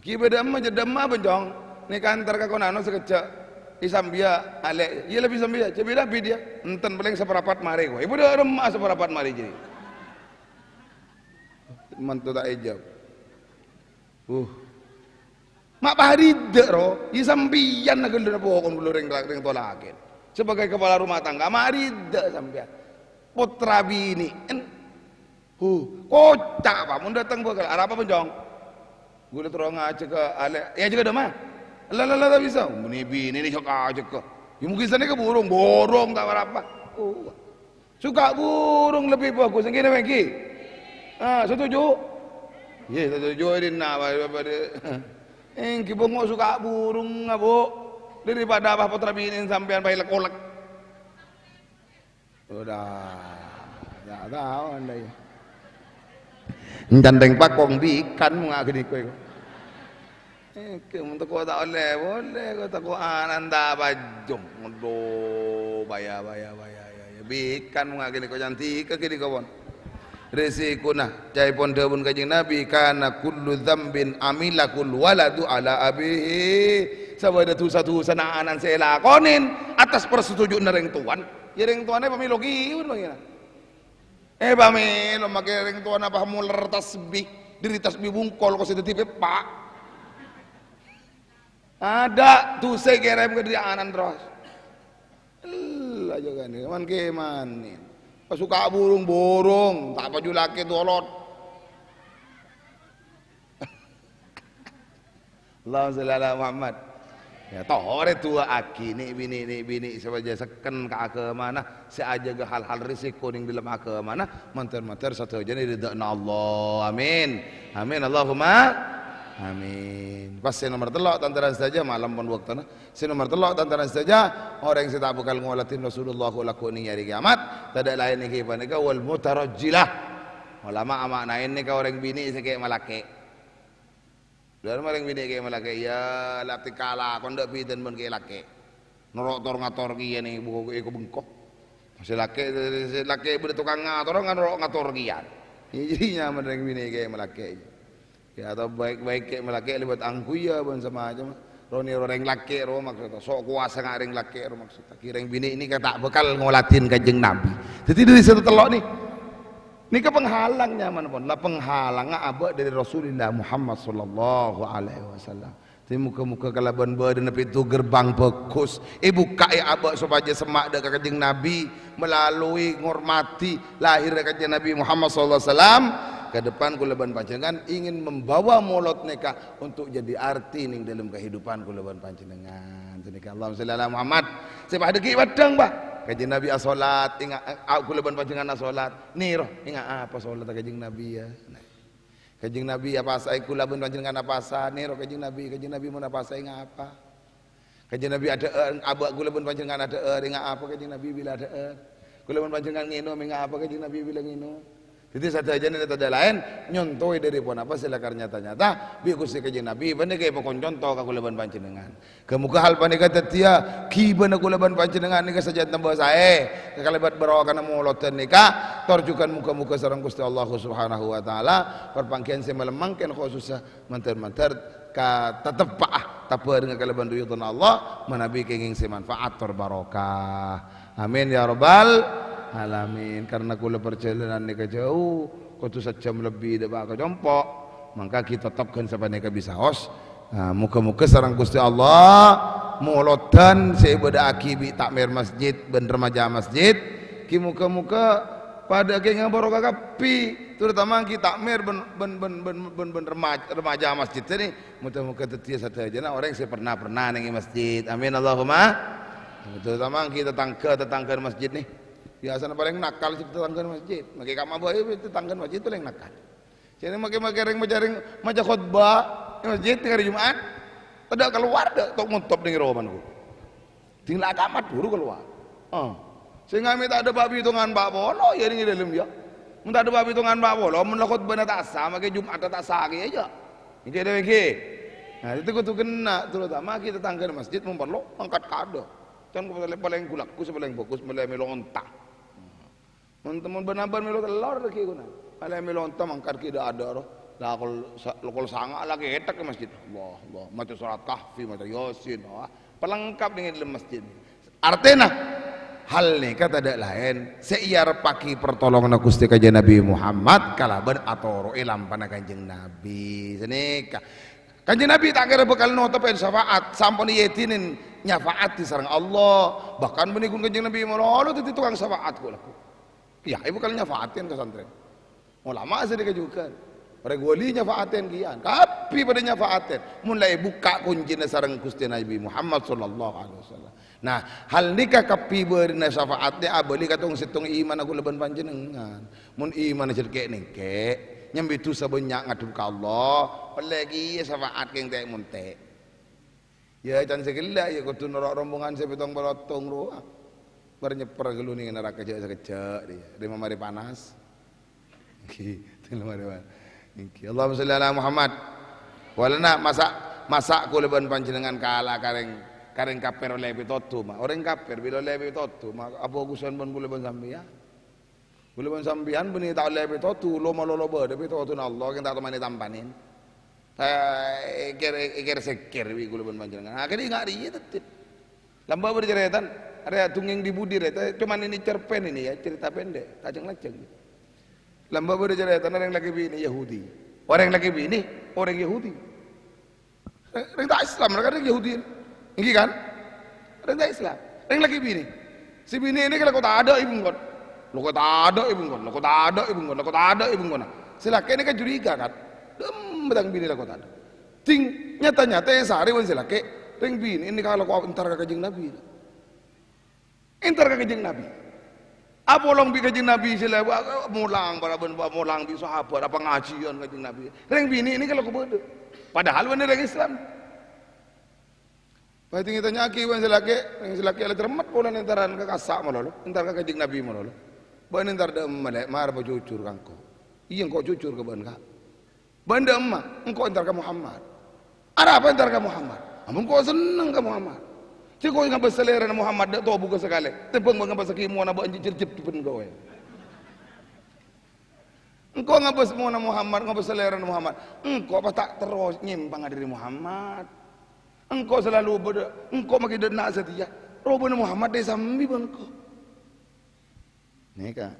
Ghi' bâdâ emma, jhâ' dâ' emma, Bân Cong. Nèka entar ka konano sakejjhâ'. È sambiyâ, alè'. Iyâ, lebbi sambiyâ. Jhâ' bi-, lebbi dhiyâ. Enten palèng saparapat marè, ko. Ibu dâ' remma saparapat marè, jârèya. Manto ta' èjâwâb. Uh. Ma' paridâ, ro. Iyâ, sampèyan ghâllu napa pokon ghâllu rèng, rèng towa lakèna. Sebagai kepala rumah tangga, ma' ridâ sampèyan. Pottra binè'en. Huh, koca', Pa', mon dâteng bhâkal. Arapa, Bân Cong? Ghulâ terro ngajhâk ka alè'. Yâ, ajhâk ka dâ' emma. La, la, la, ta' bisa. Mon binè nèka sok ajhâk ka. Yâ, mungkin sanèka burung, burung ta' arapa. Oh. Suka burung lebbi bhâghus, èngghi napa èngghi? Ah, setuju? Yâ, setuju, dinna, Pak, Pak, Pak. Èngghi, bângo' suka burung, Bu. Daripada apa pottra binè'en sampèyan bhâi lek-olek. Udah. Ya, tao Anda ya. Encanteng pakong bikan mo nga' ghâniko. Èngghi, mon tako' ta' ollè, polè, ko tako' ana'na ta' pajhung. Aduh, bahaya, bahaya, bahaya, ya, ya. Bikan mo nga' ghâniko, cantika ghâniko, pon. Rèsèkona, ca'èpon dhâbuna Kanjeng Nabi, "Kana kullu dzambin amilahul waladu ala abihi." Sabâdâ dhusa-dhusana ana'na sè èlakonè attas parsetujuanna rèng towana. Ya, rèng towana èpamèlo kèya, bân pangeran. Èpamèlo, makè rèng towana pas molèr tasbih, dhâri tasbih bungkol kok sè dhâddhi pèpa'. Adâ' dhusa kèrèm ka dhâri ana'na terros. Ella, jâgâna, man-kèmanè. Pas suka burung-burung, ta' paju lakè tolot. Allahumma shalli ala Muhammad. Ya, torè du'aaghi nè' binè', nè' binè' sè pajhâ sekken ka aghâmana, sè ajâgâ hal-hal rèsèko neng dhâlem aghâmana, mandhâr-mandhâr sadhâjâna ridhâna Allah. Amin. Amin. Allahumma amin. Pas sè nomer tello', tan-tarètan sadhâjâ, malem pon bâktona. Sè nomer tello', tan-tarètan sadhâjâ, orèng sè ta' bhâkal ngoladhi Rasulullah lagghu' neng è arè kèyamat, tadâ' laèn èngghi panèka wal mutarajjilah. Ulama ama'naè nèka orèng binè' sè kè' malakè'. Dhâlem orèng binè' kè' malakè', ya, la tèka lakon dâ' bhidhân bân kè' lakè'. Noro' tor-ngator kèya nèng buko èko bengko. Sè lakè', sè lakè' bâdâ tokang ngator, ngan noro' ngator kèya. Jadi nyaman orèng binè' kè' malakè'. Ya, atau baik-baik kè' malakè' lèbât angghuy, ya, bân samacemma. Ro nèro rèng lakè' ro maksudnya. Sok kobâsa nga' rèng lakè' ro maksudnya. Kèrèng binè' nèka ta' bhâkal ngoladhi Kanjeng Nabi. Jadi dhâri sè tello' nè. Nèka penghalang nyaman pon. La penghalangnga abâ' dhâri Rasulullah Muhammad sallallahu alaihi wasallam. Jadi moghâ-moghâ kalabân bâdâna pintu gerbang bhâghus. Èbukkaè abâ' sopajâ semma' dâ' ka Kanjeng Nabi. Melalui ngormati lahirnya Kanjeng Nabi Muhammad sallallahu alaihi wasallam, ke depan kaulâ bân panjhennengngan ingin membawa molod nèka untuk jadi arti ning dalam kehidupan kaulâ bân panjhennengngan. Sanèka Allahumma shalli ala Muhammad. Sè padâ ghi' bâdhâng, Pak. Kanjeng Nabi asolat, enga', a-, kaulâ bân panjhennengngan asolat. Nèro, enga' apa solat Kanjeng Nabi, ya? Nah. Kanjeng Nabi apasaè, kaulâ bân panjhennengngan apasaè, nèro Kanjeng Nabi, Kanjeng Nabi mon apasaè ngapa? Kanjeng Nabi adhâ'âr, abâ' kaulâ bân panjhennengngan adhâ'âr, enga' apa Kanjeng Nabi bilâ adhâ'âr? Kaulâ bân panjhennengngan ngènom, enga' apa Kanjeng Nabi bilâ ngènom? Dhâddhi sadhâjâna tadâ' laèn nyontowè dâri ponapa sè lakar nyata-nyata bi' Ghustè Kanjeng Nabi, bânnè kèpakon conto ka kaulâ bân panjhennengngan. Ghâ-moghâ hal panèka dhâddhiyâ ghibâna kaulâ bân panjhennengngan nèka sajân tambâ saè. Kalèbât barokana molodhân nèka, tor jhughân moghâ-moghâ sareng Ghustè Allah Subhanahu wa Ta'ala, parpangghiyân sè malem mangkèn khusussa, mandhâr-mandhâr ka tateppa'a, tabhârengnga kalabân ridhona Allah, manabi kèngèng sè manfaat tor barokah. Amin ya rabbal alamin. Karena kaulâ parjhâlânan nèka jhâu, kodhu sajhâm lebbi dâpa' ka compo', mangka ghi' teptep ghân sapanèka bisaos. Nah, moghâ-moghâ sareng Ghustè Allah, molodhân sè èbâdâ'aghi bi' takmir masjid bân remaja masjid, ghi' moghâ-moghâ padâ kèngèng barokah kabbhi, terutama ghi' takmir bân, bân, bân, bân, bân, bân remaj-, remaja masjid sènè. Moghâ-moghâ dhâddhiyâ sadhâjâna orèng sè pernah-pernah neng è masjid. Amin, Allahumma. Terutama ghi' tatangghâ-tatangghâna masjid nè. Biyasana palèng nakal sè tatangghâna masjid. Makè ka'ma bhâi tatangghâna masjid palèng nakal. Jârèya makè-makè rèng maca, rèng maca khotbah è masjid neng arè Jum'at. Tadâ' kalowar, dâ' to' ngontop neng è romana. Ding la akamat buru kalowar. Ah. Sènga' mè' ta' dâpa' bitongan pa' polo, ya, neng è dâlem, ya. Mon ta' dâpa' bitongan pa' polo, mon la khotbana ta' sah, makè Jum'atta ta' sah kèya, ya. Èngghi, èngghi. Nah, itu kodhu kènè', terutama ghi' tatangghâna masjid, mon parlo, angkat kaadâ'. Can palèng, palèng ghulâ, sè palèng bhâghus, mèlè mèlo onta. Mon, mon bân-abân mèlo tellor lagi ghuna. Mèlè mèlo onta mangkat ghi' dâ'-adâ' ro. La kol sa-, kol sanga' la kèthèk è masjid. Allah, Allah. Maca surat Kahfi, maca Yasin. Wah, pelengkap neng è dâlem masjid. Artèna, hal nèka tadâ' laèn. Sè èarebbhâghi partolonganna Ghustè Kanjeng Nabi Muhammad kalabân atoro'è lampana Kanjeng Nabi. Sanèka. Kanjeng Nabi ta' kèra bhâkal notopè syafaat. Sampon èdinin nyafaati sareng Allah. Bahkan bânnè ghun Kanjeng Nabi malolo dhâddhi tokang syafaat kok lagghu'. Iyâ, èbhâkal nyafaatè ka santrè. Ulama sanèka jhughân. Orèng wali nyafaatè kèya. Kabbhi padâ nyafaatè. Mon la èbukka' koncèna sareng Ghustè Nabi Muhammad sallallahu alaihi wasallam. Nah, hal nèka kabbhi bârina syafaatè abâli ka tong-sèttong imanna kaulâ bân panjhennengngan. Mon imanna jhâ' kè'-nèngkè', nyambi dhusa bânnya' ngadhep ka Allah, pellè kèya syafaat kèng tè'-montè'. Yâ, can sè ghellâ', yâ, kodhu noro' rombongan sè pèttong polo tong rowa. Bâr nyèpper ghâllu neng naraka jhâ' sakejjhâ', rè, rè mamarè panas. Èngghi, tèng mamarè panas. Èngghi. Allahumma shalli ala Muhammad. Walana masa', masa' kaulâ bân panjhennengngan kala ka rèng, ka rèng kafir ollè pètodhu, ma'. Orèng kafir bilâ ollè pètodhu, ma', abhâghusan bân kaulâ bân sampèyan. Kaulâ bân sampèyan bânnè ta' ollè pètodu, lo' malolo bâdâ pètoduna Allah, kèng ta' tomanè tampanin. Ta-, èkèr-, èkèr-sèkèr bi' kaulâ bân panjhennengngan. Akhèrra nga' rèya tettep. Lambâ' bâdâ carètan, arèya dongèng di budi rè, ta-, coma ini cerpen ini ya, cerita pendek, ta' jhâng-lanjhâng. Lambâ' bâdâ carètan orèng lakè binè Yahudi. Orèng lakè binè, orèng Yahudi. Rèng, rèng ta' Islam, rèng, rèng Yahudi. Ènggi kan? Rèng ta' Islam. Rèng lakè binè. Sè binè nèka la ko' tadâ' è bengkona. La ko' tadâ' è bengkona, la ko' tadâ' è bengkona, la ko' tadâ' è bengkona. Sè lakè nèka curiga kan? Dâ'emma tang binè la ko' tadâ'. Ding, nyata-nyata èsarè bân sè lakè. Rèng binè nèka la ko' entar ka Kanjeng Nabi. Entar ka Kanjeng Nabi. Apolong bi' Kanjeng Nabi sè lè-, molang para bân molang bi' sahabat, apa ngajiyân Kanjeng Nabi. Rèng binè nèka la ko' bâdâ. Padahal bânnè rèng Islam. Pas ètanya'aghi bân sè lakè, rèng sè lakè la cermet polana entaran ka kassa' malolo, entar ka Kanjeng Nabi malolo. Bâ'na entar dâ'emma, Lè', mara pajujur ka engko'. Iyâ, engko' jujur ka bâ'na, Ka'. Bâ'na dâ'emma, engko' entar ka Muhammad. Arapa entar ka Muhammad? Amon engko' senneng ka Muhammad. Sè engko' ngabâs salèrana Muhammad dâ' tobughâ sakalè. Tèmbhâng bâ' ngabâs kèmowanna bâ'na jhâr-jhâr bân engko'. Engko' ngabâs mowana Muhammad, ngabâs salèrana Muhammad. Engko' pas ta' terros nyèmpanga dâri Muhammad. Engko' salalu bâdâ, engko' makè dâ' enna' satèya. Robâna Muhammad dâ' sambi bân engko'. Nèka.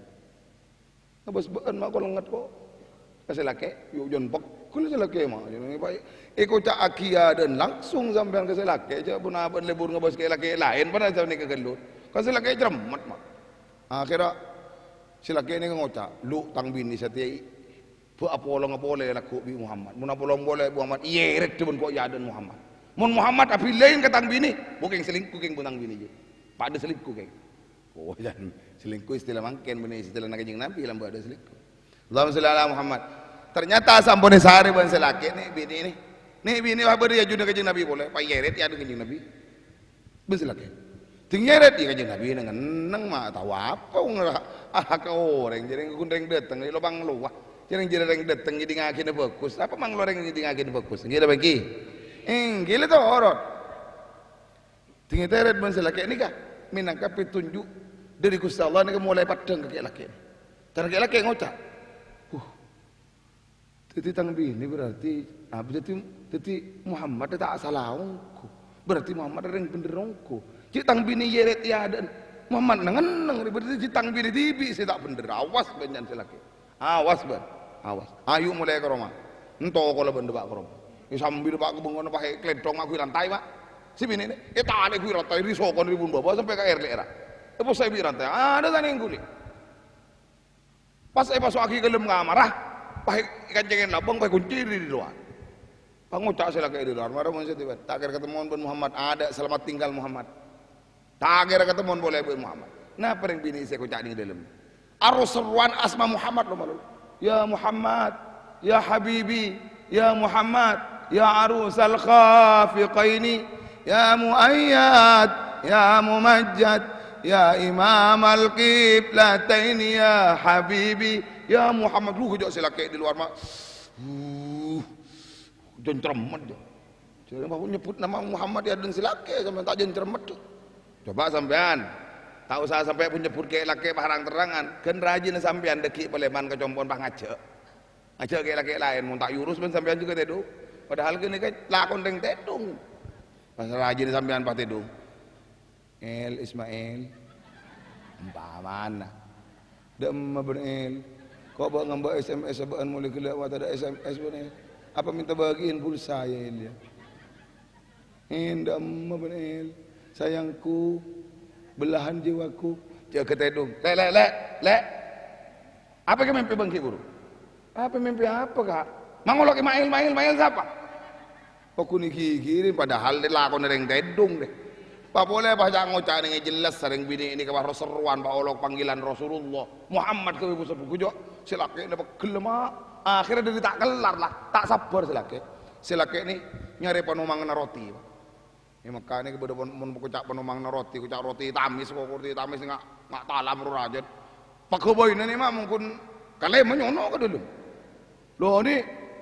Ngabâs bâ'na ma' ko' lengnget ko'. Ka sè lakè, yu' jân pegghel sè lakè ma'. Èkoca'aghi adâ'na langsung sampèyan ka sè lakè, jhâ' pon abâ'na lebur ngabâs ka lakè laèn, padahal sapanèka ghâllu. Ka sè lakè cermet ma'. Akhèrra sè lakè nèka ngoca', "Lu, tang binè satèya bâ' apolonga polè lagghu' bi' Muhammad. Mon apolong polè Muhammad, èyèrèt bân ko' è adâ'na Muhammad. Mon Muhammad abillâi ka tang binè, bhukeng selingkuh kèng bân tang binè jiyâ. Padâ selingkuh kèng." Oh, jan selingkuh istilah mangkèn, bânnè istilana Kanjeng Nabi lambâ' adâ' selingkuh. Allahumma sholli ala Muhammad. Ternyata sampon èsarè bân sè lakè nè' binè nè. Nè' binè pas bâdâ è ajunna Kanjeng Nabi polè, pas èyèrèt è adâ'na Kanjeng Nabi. Bân sè lakè. Ding nyèrèt, iyâ, Kanjeng Nabi neng-enneng ma' tao apa wong ra-, ah, ka orèng, jârèng ghun rèng dâteng, lo' panglowa. Jârèng jârèya rèng dâteng ngèdingngaghinna bhâghus. Apa manglo rèng ngèdingngaghinna bhâghus? Ènggi la bângki? Ènggi la torot. Dingèn tèrèt bân sè lakè' nèka mènangka pètonjhu' dâri Ghustè Allah nèka molaè paddhâng ka kè'-lakè'. Tar kè'-lakè' ngoca', "Huh, dhâddhi tang binè berarti, ah, dhâddhi, dhâddhi Muhammad ta' sala ongghu. Berarti Muhammad rèng bhendher ongghu. Cè' tang binè yèrèt è adâ'na Muhammad neng-enneng, berarti cè' tang binè dhibi' sè ta' bhendher." Awas bân nyang sè lakè'. Awas, bân. Awas. Ayu molaè ka roma. Ento kola bân dâpa' ka roma. È sambi dâpa' ka bengkona pas èklènthong ma' ghuy rantai, ma'. Sè binèna, ètalè ghuy rantai, ri sokona ri bun bâbâ sampè' ka èr-lè'èrra. Èpossè bi' rantai. Adâ' tanèng ghuli. Pas èpaso'aghi ka dâlem kamarra, pas èkancèngè labâng, pas èkunci dâri lowar. Pangoca' sè lakè' dâri lowar, "Mara mon sè tèbâ, ta' kèra katemmo bân Muhammad, adâ' salamet tinggal Muhammad. Ta' kèra katemmo polè bân Muhammad." Napa rèng binè sè èkoca' neng dâlem? Aro-, serowan asma Muhammad lo, malolo. "Ya Muhammad, ya habibi, ya Muhammad, ya arusal khafiqaini, ya muayyad, ya mumajjad, ya imamal qiblataini, ya habibi, ya Muhammad." Lu, jâ' sè lakè' dâri lowar, ma'. Uh. Jân cermet, jâ. Jârèya, "Bâ, nyebbhut nama Muhammad è adâ'na sè lakè', sampèyan ta' jân cermet, jâ." Coba sampèyan, ta' osa sampè' pon nyebbhut kè'-lakè' pas rang-terrangan. Ghân rajina sampèyan dâgghi' palèman ka compo'na pas ngajhâk. Ngajhâk kè'-lakè' laèn, mon ta' èurus bân sampèyan jhughân tèdung. Padahal ghânèka lakon rèng tèdung. Pas rajina sampèyan pas tèdung. "El, Ismail." Ompamana. "Dâ'emma bân El? Ko' bâ' ngambâ' S M S bâ'ân molaè ghellâ' wa tadâ' S M S bân El? Apa mènta bâgiin pulsa, ya El, ya?" "El, dâ'emma bân El? Sayangku, belahan jiwaku." Jâgâ tèdung. "Lè', Lè', Lè', Lè'. Apa kè mèmpè bânggi buru?" "Apa mèmpè apa, Ka'?" "Mangolo kè Mail, Mail, Mail sapa?" Paggun èghighiri, padahal lakonna rèng tèdung, deh. Papolè pas ca'-ngoca' nèngè jelas sareng binè' nèka pas ro-, serowan, pas olok panggilan Rasulullah. Muhammad ghâbây bu-, sebbhu jâ', sè lakè'na pegghel, ma'. Akhèrra dâri ta' kellar, la, ta' sabbhâr sè lakè'. Sè lakè' nè nyarè panomanganna roti. È Mekkah nèka bâdâ pon-, mon koca' panomanganna roti, koca' roti tamis, kok roti tamis nga', nga' talam ro rajât. Paghâbâyna nè, ma', mongkon kalèma nyono' ka dâlem. Lho, nè,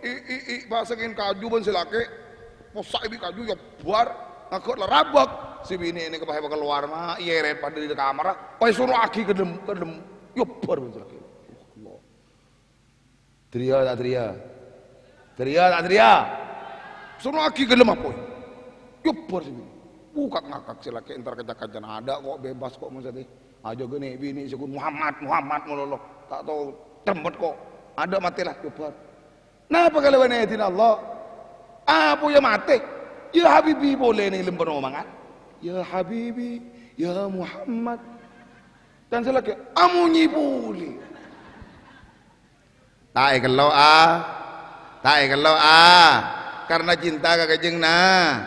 i-, i-, i-, pas sakèng kaju bân sè lakè', possa' bi' kaju, èyobbar, ngaghâ' la rabâk. Sè binè' nèka pas èpakalowar, ma', èyèrèt padâ dâri kamarra, pas èsoro'aghi ka dâlem, ka dâlem, èyobbar bân sè lakè'. Dhâriyâ ta' dhâriyâ? Dhâriyâ ta' dhâriyâ? Sonoaghi ghellem apoy. Yobâr sè binè'. Bukak-ngakak sè lakè' entar kaca-kacan. Adâ' kok bebas kok mon satèya. Ajâgâ nè'-binè' sè ghun Muhammad, Muhammad malolo. Ta' tao cermet kok. Adâ' matè la, yobâr. Napa kalabân èdina Allah? Apoyya matè. Ya Habibi polè nèng lem panomangan. Ya Habibi, ya Muhammad. Can sè lakè' amonyè polè. Ta' èkello', a. Ta' èkello', a. Karna cinta ka Kanjeng Na-,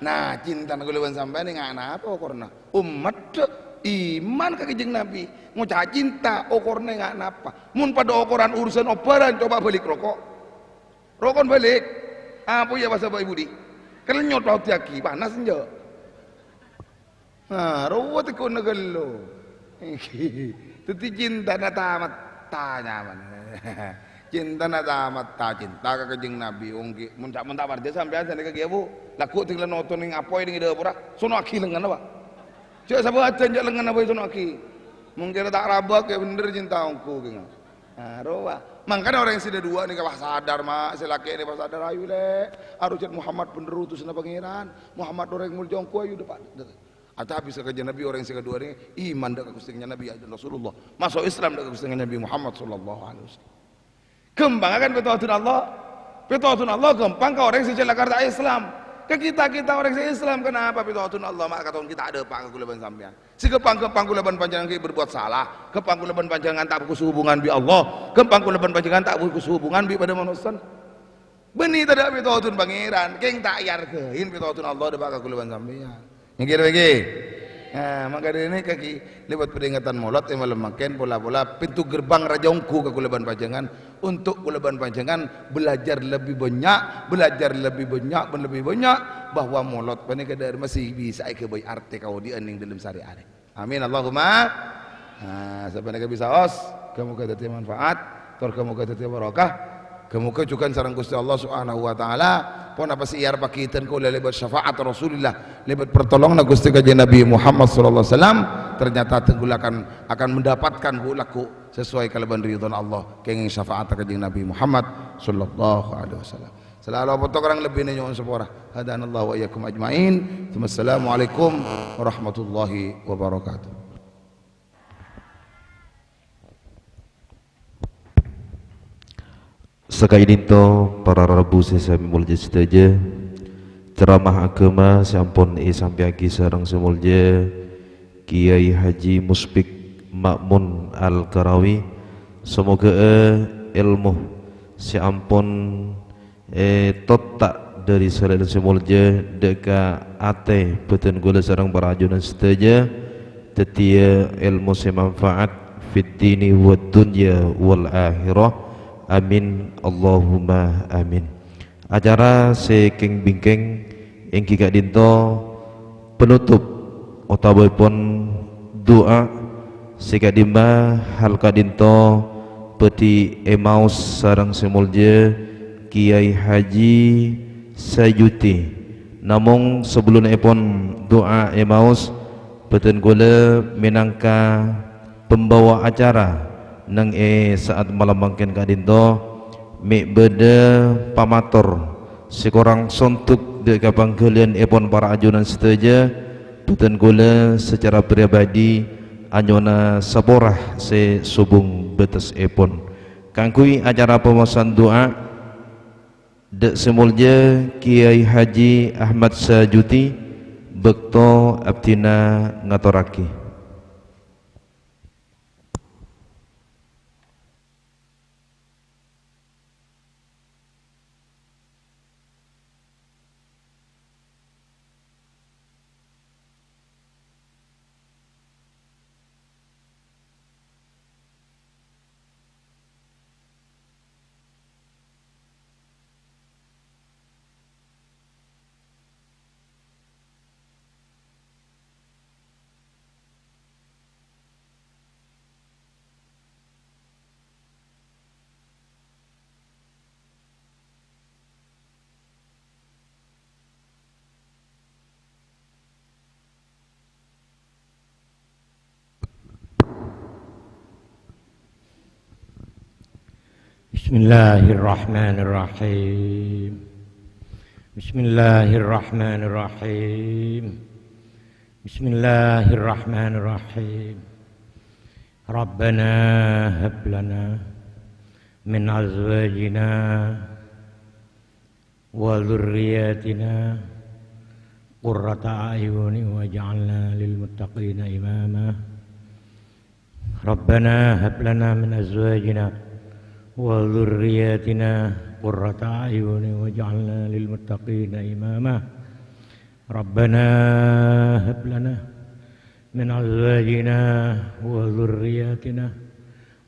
nah, cintana kaulâ bân sampèyan nèng napa okorna? Ommaddhâ, iman ka Kanjeng Nabi. Ngoca' cinta okorna nèng napa? Mon padâ okoran urusan obbhârân, coba bâlik roko'. Roko'na bâlik. Apoyya pas bâi budi. Kalenyot paoddhiyâghi, panas enjâ'. Nah, rowa tekonna ghâllu. Dhâddhi cintana ta-, mata nyaman. Cintana ta-, mata, cinta ka Kanjeng Nabi, ongghu. Mon ta', mon ta' parcajâ sampèyan sanèka kèya, Bu. Lagghu' tinggal nonton nèng apoy nèng è dâpora. Sonoaghi lengnganna, Pak. Jhâ' sabâdhân jhâ' lengnganna bhâi sonoaghi. Mon kèra ta' rabâk, ya bhender cinta ongghu, kèng. Nah, rowa. Mangkana orèng sè dâduwâ' nèka pas sadar, ma', sè lakè' nèka pas sadar, ayu, Lè'. Arojhât Muhammad bhender utusanna Pangèran. Muhammad orèng molja ongghu, ayu, dâpa'. Atabis ka Kanjeng Nabi, orèng sè kaduwâ' rèya iman dâ' ka Ghustè Kanjeng Nabi Rasulullah, maso' Islam dâ' ka Ghustè Kanjeng Nabi Muhammad sallallahu alaihi wasallam. Ghâmpang kan pètodhuna Allah? Pètodhuna Allah ghâmpang ka orèng sè jhâ' lakar ta' Islam. Ka kita-kita orèng sè Islam, kenapa pètodhuna Allah ma' katon kita adâpa' ka kaulâ bân sampèyan? Sè ghâmpang-ghâmpang kaulâ bân panjhennengan ghi' berbuat salah, ghâmpang kaulâ bân panjhennengan ta' bhâgus hubungan bi' Allah, ghâmpang kaulâ bân panjhennengan ta' bhâgus hubungan bi' padâ manossa. Bânnè tadâ' pètodhuna Pangèran, kèng ta' èarghâi pètodhuna Allah dâpa' ka kaulâ bân sampèyan. Èngghi, èngghi. Nah, mangkana nèka ghi lèbât peringatan Molod è malem mangkèn pola-pola pintu gerbang rajâ ongghu ka kaulâ bân panjhennengan untuk kaulâ bân panjhennengan belajar lebih banyak, belajar lebih banyak, bân lebih banyak bahwa Molod panèka dâ' remma sè bisa èghâbây artè kaodi'ân nèng dâlem sarè-arè. Amin, Allahumma. Nah, sapanèka bisa os, ghâ-moghâ dhâddhi manfaat, tor ghâ-moghâ dhâddhi barokah. Ghâ-moghâ jhughân sareng Ghustè Allah Subhanahu wa Ta'ala, ponapa sè èarepaghi dhân kaulâ lèbât syafaat Rasulillah, lèbât pertolonganna Ghustè Kanjeng Nabi Muhammad sallallahu alaihi wasallam, ternyata dhân kaulâ akan, akan mendapatkan ghu-, lagghu' sesuai kalabân ridhona Allah, kèngèng syafaadda Kanjeng Nabi Muhammad sallallahu alaihi wasallam. Salalu apoto korang lebbina nyo'on sapora. Hadanallahu wa iyyakum ajma'in. Tsumma assalamualaikum warahmatullahi wabarakatuh. Saka'dinto para rabu sè samè molja sadhâjâ, ceramah aghâma sè ampon èsampèyaghi sareng sè molja Kiai Haji Muspik Ma'mun Al-Karawi. Samoghâ'â èlmo sè ampon ètotta' dhâri Salèlèn sè molja dâ' ka atè bhâdhân kaulâ sareng para ajunan sadhâjâ, dhâddhiyâ èlmo sè manfaat fid dini wad dunya wal akhirah. Amin, Allahumma amin. Acara sè kèng-bingkèng èngghi ka'dinto penutup otabâèpon du'a sè ka'dimma hal ka'dinto bhâdhi èmaos sareng sè molja Kiai Haji Sajuti. Namong sabellunèpon du'a èmaos, bhâdhân kaulâ mènangka pembawa acara neng è sa'at malem mangkèn ka'dinto, mè' bâdâ pamator sè korang sondhuk dâ' ka pangghâliyânèpon para ajunan sadhâjâ, bhâdhân kaulâ sacara pribadi anyo'ona sapora sè sobung bâtessèpon. Kaangghuy acara pamaosan du'a dâ' sè molja Kiai Haji Ahmad Sajuti, bâkto abdhina ngatorraghi. Bismillahirrahmanirrahim. Bismillahirrahmanirrahim. Bismillahirrahmanirrahim. Rabbana hab lana min azwajina wa dzurriyyatina qurrata a'yuni waj'alna lil muttaqina imama. Rabbana hab lana min azwajina wa dzurriyyatina qurrata a'yuni waj'alna lil muttaqina imama. Rabbana hab lana min azwajina wa dzurriyyatina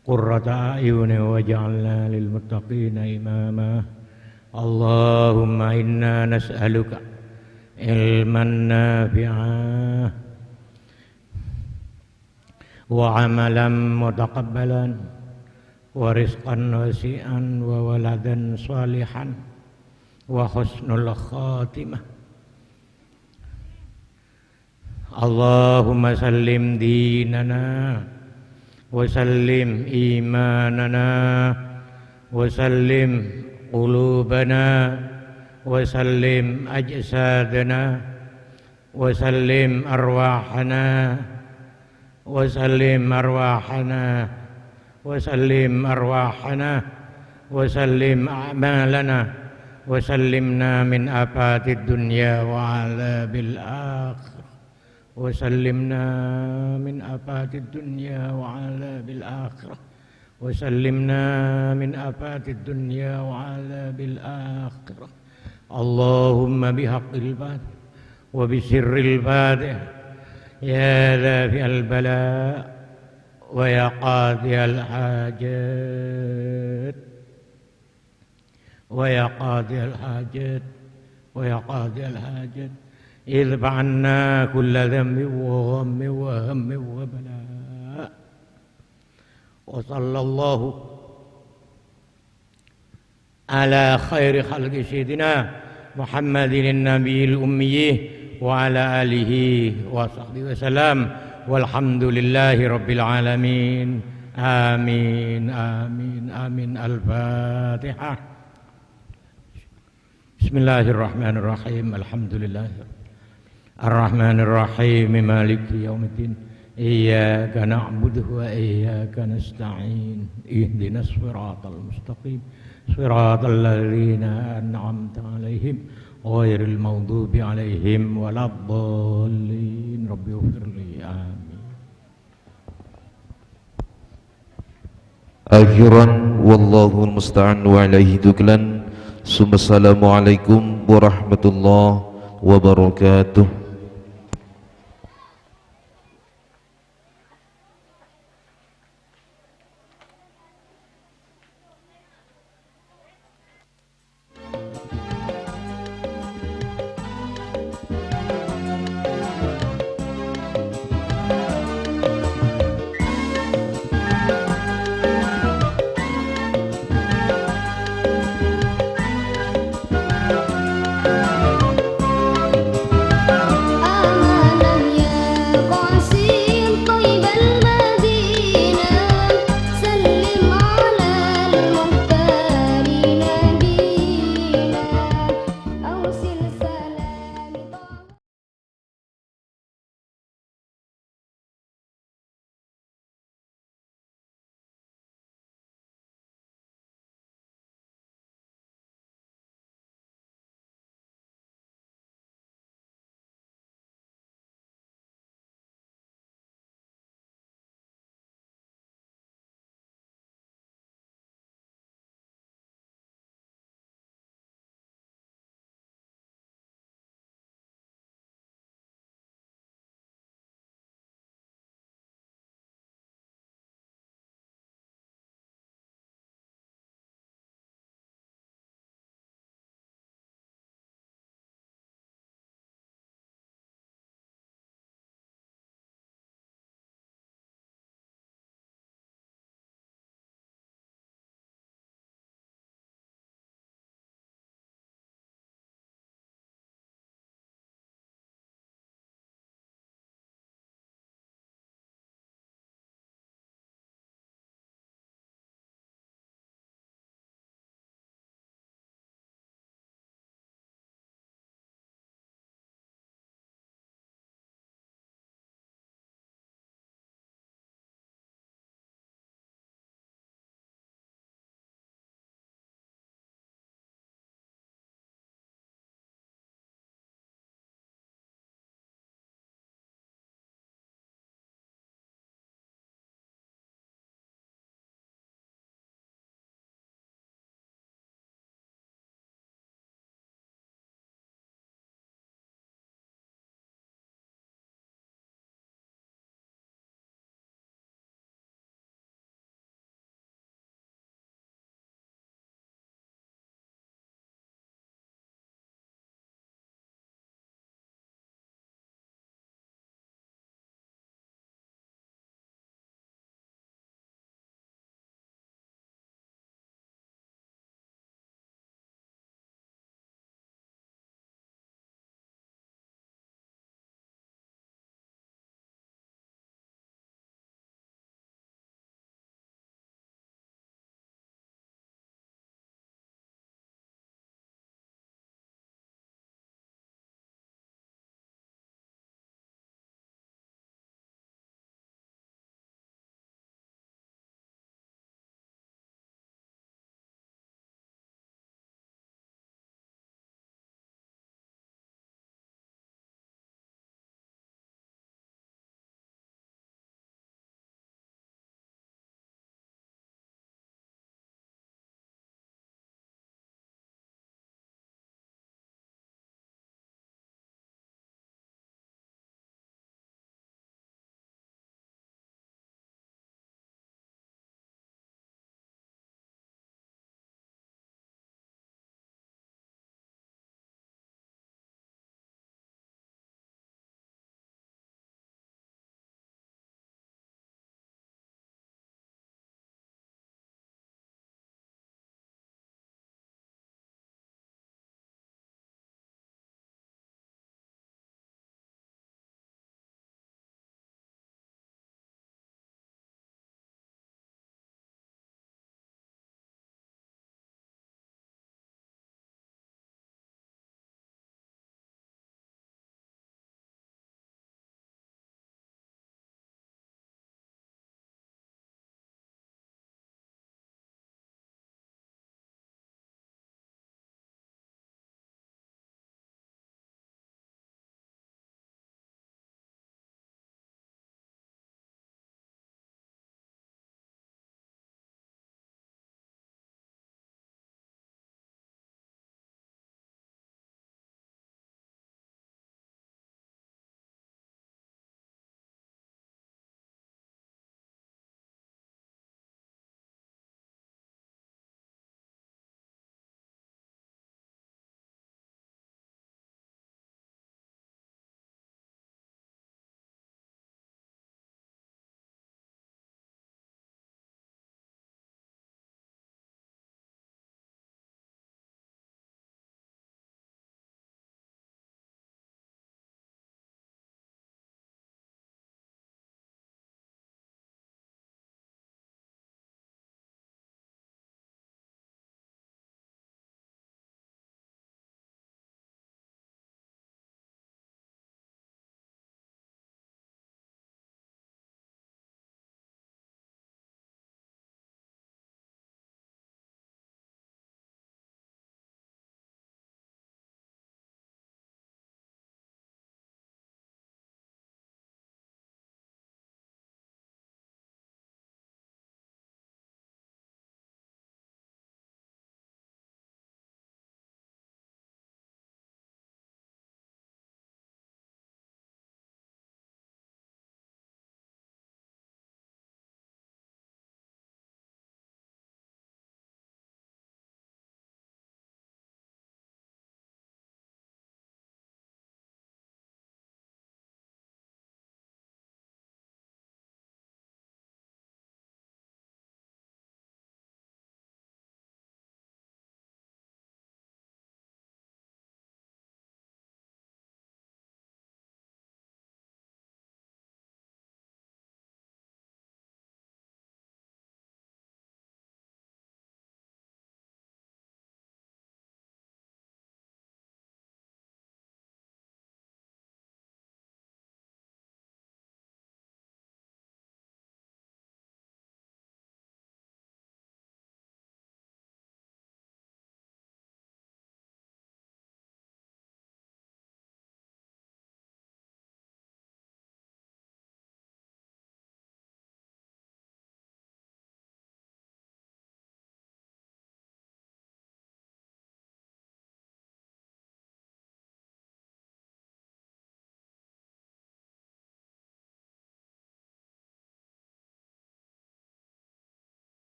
qurrata a'yuni waj'alna lil muttaqina imama. Allahumma inna nas'aluka ilman nafi'a wa amalan mutaqabbalan wa rizqan wasi'an wa waladan shalihan wa husnul khatimah. Allahumma sallim dinana, wa sallim imanana, wa sallim qulubana, wa sallim ajsadana, wa sallim arwahana, wa sallim arwahana, wa sallim arwahana, wa sallim a'malana, wa sallimna min afatid dunya wa adzabil akhirah. Wa sallimna min afatid dunya wa adzabil akhirah. Wa sallimna min afatid dunya wa adzabil akhirah. Allahumma bihaqqil Fatihah wa bisirril Fatihah, ya dafi'al bala wa ya qadiyal hajat. Wa ya qadiyal hajat, wa ya qadiyal hajat, idfa' 'anna kulla dzanbin wa ghammin wa hammin wa bala. Wa sallallahu ala khairi khalqi sayyidina Muhammadin nabiyil ummi wa ala alihi wa sahbihi wa sallam. Walhamdulillahi rabbil alamin. Amin, amin, amin. Al-Fatihah. Bismillahirrahmanirrahim. Alhamdulillah. Ar-Rahmanirrahim. Maliki yaumiddin. Iyyaka na'budu wa iyyaka nasta'in. Ihdinas siratal mustaqim. Siratal ladzina an'amta 'alaihim ghairil maghdubi 'alaihim waladdallin. Rabbighfirli. Amin. Akhiran, wallahul musta'an wa alaihi tuklan. Summa assalamualaikum warahmatullahi wabarakatuh.